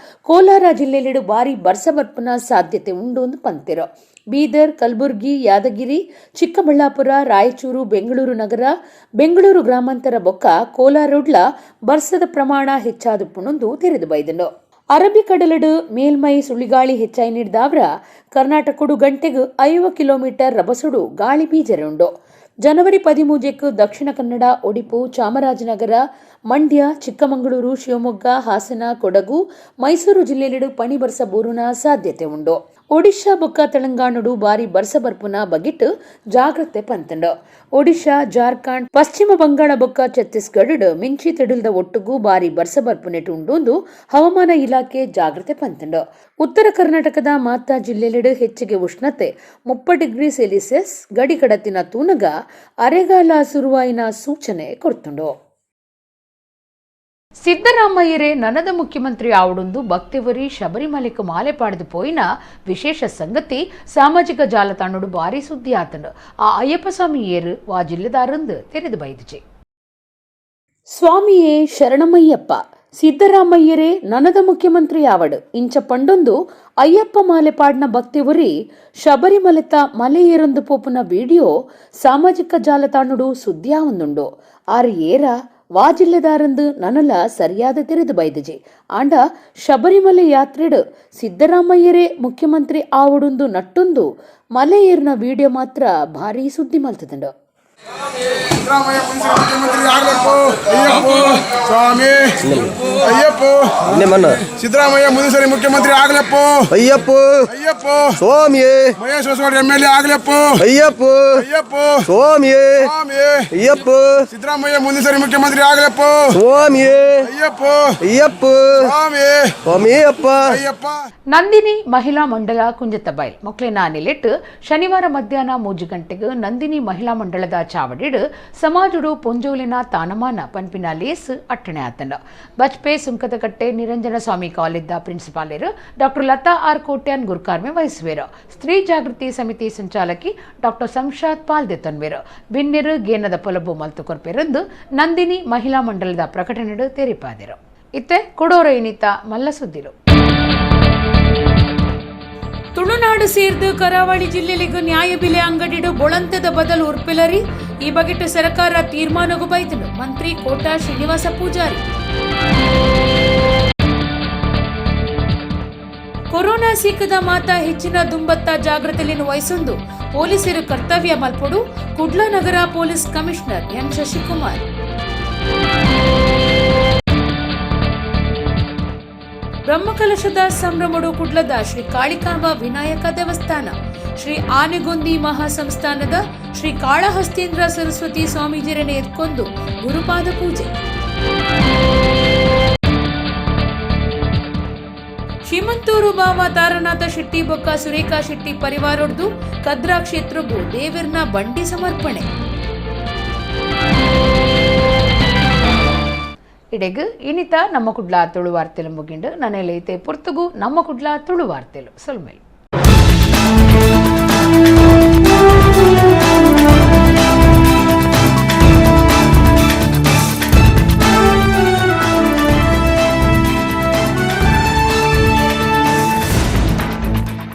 ಕೋಲಾರ ಜಿಲ್ಲೆಯಲ್ಲಿಡು ಭಾರಿ ಬರ್ಸ ಬರ್ಪುನ ಸಾಧ್ಯತೆ ಉಂಡು ಎಂದು ಪಂತಿರು. ಬೀದರ್, ಕಲಬುರ್ಗಿ, ಯಾದಗಿರಿ, ಚಿಕ್ಕಬಳ್ಳಾಪುರ, ರಾಯಚೂರು, ಬೆಂಗಳೂರು ನಗರ, ಬೆಂಗಳೂರು ಗ್ರಾಮಾಂತರ ಬೊಕ್ಕ ಕೋಲಾರೊಡ್ಲ ಬರ್ಸದ ಪ್ರಮಾಣ ಹೆಚ್ಚಾದುಪ್ಪುನೊಂದು ತೆರೆದು ಬೈದನು. ಅರಬಿಕಡಲಡು ಮೇಲ್ಮೈ ಸುಳಿಗಾಳಿ ಹೆಚ್ಚಾಯಿ ನೀಡಿದಾವ್ರ ಕರ್ನಾಟಕಡು ಗಂಟೆಗೆ 50 ಕಿಲೋಮೀಟರ್ ರಭಸೊಡು ಗಾಳಿ ಬೀಜರುಂಡು. ಜನವರಿ 13ಕ್ಕೆ ದಕ್ಷಿಣ ಕನ್ನಡ, ಒಡಿಪು, ಚಾಮರಾಜನಗರ, ಮಂಡ್ಯ, ಚಿಕ್ಕಮಗಳೂರು, ಶಿವಮೊಗ್ಗ, ಹಾಸನ, ಕೊಡಗು, ಮೈಸೂರು ಜಿಲ್ಲೆಯಲ್ಲಿಡು ಪಣಿ ಬರ್ಸ ಬೂರುನ ಸಾಧ್ಯತೆ ಉಂಡು. ಒಡಿಶಾ ಬೊಕ್ಕ ತೆಲಂಗಾಣಡು ಬಾರಿ ಬರ್ಸ ಬರ್ಪುನ ಬಗಿಟ್ಟು ಜಾಗ್ರತೆ ಪಂತಂಡು. ಒಡಿಶಾ, ಜಾರ್ಖಂಡ್, ಪಶ್ಚಿಮ ಬಂಗಾಳ ಬೊಕ್ಕ ಛತ್ತೀಸ್ಗಢ ಮಿಂಚಿ ತಿಡಿಲ್ದ ಒಟ್ಟುಗೂ ಬಾರಿ ಬರ್ಸ ಬರ್ಪುನೆಟು ಉಂಡು ಹವಾಮಾನ ಇಲಾಖೆ ಜಾಗ್ರತೆ ಪಂತಂಡು. ಉತ್ತರ ಕರ್ನಾಟಕದ ಮಾತಾ ಜಿಲ್ಲೆಯಲ್ಲಿಡು ಹೆಚ್ಚಿಗೆ ಉಷ್ಣತೆ 30 ಡಿಗ್ರಿ ಸೆಲ್ಸಿಯಸ್ ಗಡಿ ಕಡತಿನ ತೂನಗ ಅರೆಗಾಲ ಸುರುವಾಯಿನ ಸೂಚನೆ ಕೊಡ್ತುಂಡು. ಸಿದ್ದರಾಮಯ್ಯರೇ ನನದ ಮುಖ್ಯಮಂತ್ರಿ ಆವಡೊಂದು ಭಕ್ತಿವರಿ ಶಬರಿಮಲೆಕ್ ಮಾಲೆ ಪಾಡ್ದು ಪೋಯಿನ ವಿಶೇಷ ಸಂಗತಿ ಸಾಮಾಜಿಕ ಜಾಲತಾಣಡು ಭಾರಿ ಸುದ್ದಿ ಆತಂಡು. ಆ ಅಯ್ಯಪ್ಪ ಸ್ವಾಮಿ ಏರು ವಾ ಜಿಲ್ಲೆದಾರಂದು ತೆರೆದು ಬೈದಿಜೆ. ಸ್ವಾಮಿಯೇ ಶರಣಮಯ್ಯಪ್ಪ, ಸಿದ್ದರಾಮಯ್ಯರೇ ನನದ ಮುಖ್ಯಮಂತ್ರಿ ಆವಡು ಇಂಚ ಪಂಡೊಂದು ಅಯ್ಯಪ್ಪ ಮಾಲೆ ಪಾಡ್ನ ಭಕ್ತಿವರಿ ಶಬರಿಮಲೆತ ಮಲೆಯೇರೊಂದು ಪೋಪುನ ವಿಡಿಯೋ ಸಾಮಾಜಿಕ ಜಾಲತಾಣಡು ಸುದ್ದಿಯಾವೊಂದುಂಡು. ಆರು ಏರ ವಾ ಜಿಲ್ಲೆದಾರಂದು ನನಲ ಸರಿಯಾದ ತೆರೆದು ಬೈದಜೆ. ಆಂಡ ಶಬರಿಮಲೆ ಯಾತ್ರೆಡು ಸಿದ್ದರಾಮಯ್ಯರೇ ಮುಖ್ಯಮಂತ್ರಿ ಆವಡುಂದು ನಟ್ಟೊಂದು ಮಲೆಯೇರ್ನ ವಿಡಿಯೋ ಮಾತ್ರ ಭಾರೀ ಸುದ್ದಿ ಮಲ್ತದಂಡು. ಸಿದ್ದರಾಮಯ್ಯ ಮುಖ್ಯಮಂತ್ರಿ ಆಗಬೇಕು. ಅಯ್ಯಪ್ಪ ಸ್ವಾಮಿ ಅಯ್ಯಪ್ಪ, ಸಿದ್ದರಾಮಯ್ಯ ಮುಂದಿನ ಸರಿ ಮುಖ್ಯಮಂತ್ರಿ ಆಗ್ಲಪ್ಪ. ಅಯ್ಯಪ್ಪ ಅಯ್ಯಪ್ಪ ಸ್ವಾಮಿಯೇ, ಮಹೇಶ್ ಹೊಸಕೋಟೆ MLA ಆಗ್ಲಪ್ಪ. ಅಯ್ಯಪ್ಪ ಅಯ್ಯಪ್ಪ ಸ್ವಾಮಿಯೇ, ಸ್ವಾಮಿಯೇ ಅಯ್ಯಪ್ಪ ಸಿದ್ದರಾಮಯ್ಯ ಮುಂದಿನ ಸರಿ ಮುಖ್ಯಮಂತ್ರಿ ಆಗ್ಲಪ್ಪ. ಸ್ವಾಮಿಯೇ ಅಯ್ಯಪ್ಪ ಅಯ್ಯಪ್ಪ ಸ್ವಾಮಿಯೇ ಸ್ವಾಮಿಯಪ್ಪ ಅಯ್ಯಪ್ಪ. ನಂದಿನಿ ಮಹಿಳಾ ಮಂಡಳ ಕುಂಜತ್ತಬೈಲ್ ಮೊಕ್ಲೆನ ನಿಲೆಟ್ಟು ಶನಿವಾರ ಮಧ್ಯಾಹ್ನ 3 ಗಂಟೆಗೆ ನಂದಿನಿ ಮಹಿಳಾ ಮಂಡಳದ ಚಾವಡಿಡು ಸಮಾಜಡು ಪೊಂಜೋಲಿನ ತಾನಮಾನ ಪನ್ಪಿನ ಲೇಸ್ ಅಟ್ಟಣೆ ಆತಂಡ. ಬಜ್ಪೆ ಸುಂಕದಕಟ್ಟೆ ನಿರಂಜನ ಸ್ವಾಮಿ ಕಾಲೇಜ್ದ ಪ್ರಿನ್ಸಿಪಾಲರು ಡಾಕ್ಟರ್ ಲತಾ ಆರ್ ಕೋಟ್ಯಾನ್ ಗುರುಕಾರ್ಮೆ ವಹಿಸುವೆರು. ಸ್ತ್ರೀ ಜಾಗೃತಿ ಸಮಿತಿ ಸಂಚಾಲಕಿ ಡಾಕ್ಟರ್ ಸಂಶಾದ್ ಪಾಲ್ದೆ ತನ್ವೆರು. ಬಿನ್ನೆರು ಗೇನದ ಪೊಲಬು ಮಲ್ತು ಕೊರ್ಪೆರೆಂದು ನಂದಿನಿ ಮಹಿಳಾ ಮಂಡಲದ ಪ್ರಕಟಣೆಡು ತೆರಿಪಾದೆರು. ಇತ್ತೆ ಕೊಡೋರ ಇನಿತ ಮಲ್ಲ ಸುದ್ದಿಲು. ತುಳುನಾಡು ಸೇರ್ದು ಕರಾವಳಿ ಜಿಲ್ಲೆಲಿಗೂ ನ್ಯಾಯಬಿಲೆ ಅಂಗಡಿಡು ಬೊಳಂತದ ಬದಲು ಉರ್ಪಿಲರಿ ಈ ಬಗೆಟ್ ಸರ್ಕಾರ ತೀರ್ಮಾನಗೂ ಬೈದನು ಮಂತ್ರಿ ಕೋಟಾ ಶ್ರೀನಿವಾಸ ಪೂಜಾರಿ. ಕೊರೋನಾ ಸೀಕದ ಮಾತ ಹೆಚ್ಚಿನ ದುಂಬತ್ತ ಜಾಗೃತೆಯನ್ನು ವಹಿಸೊಂದು ಪೊಲೀಸರು ಕರ್ತವ್ಯ ಮಲ್ಪೊಡು ಕುಡ್ಲ ನಗರ ಪೊಲೀಸ್ ಕಮಿಷನರ್ ಎನ್ ಶಶಿಕುಮಾರ್. ಬ್ರಹ್ಮಕಲಶದ ಸಂಭ್ರಮಡು ಕುಡ್ಲದ ಶ್ರೀ ಕಾಳಿಕಾಂಬ ವಿನಾಯಕ ದೇವಸ್ಥಾನ, ಶ್ರೀ ಆನೆಗೊಂದಿ ಮಹಾಸಂಸ್ಥಾನದ ಶ್ರೀ ಕಾಳಹಸ್ತೇಂದ್ರ ಸರಸ್ವತಿ ಸ್ವಾಮೀಜಿರನೆ ಎತ್ಕೊಂಡು ಗುರುಪಾದ ಪೂಜೆ. ಶ್ರೀಮಂತೂರು ಬಾವ ತಾರನಾಥ ಶೆಟ್ಟಿ ಬೊಕ್ಕ ಸುರೇಖಾ ಶೆಟ್ಟಿ ಪರಿವಾರೊಡ್ದು ಕದ್ರಾ ಕ್ಷೇತ್ರಗೂ ದೇವಿರ್ನ ಬಂಡಿ ಸಮರ್ಪಣೆ. ಇಡೆಗ್ ಇನಿತ ನಮ್ಮ ಕುಡ್ಲ ತುಳು ವಾರ್ತೆಲು ಮುಗಿಂಡು. ನನೆಲೈತೆ ಪೊರ್ತುಗು ನಮ್ಮ ಕುಡ್ಲ ತುಳು ವಾರ್ತೆಲು ಸೊಲ್ಮೆಲು.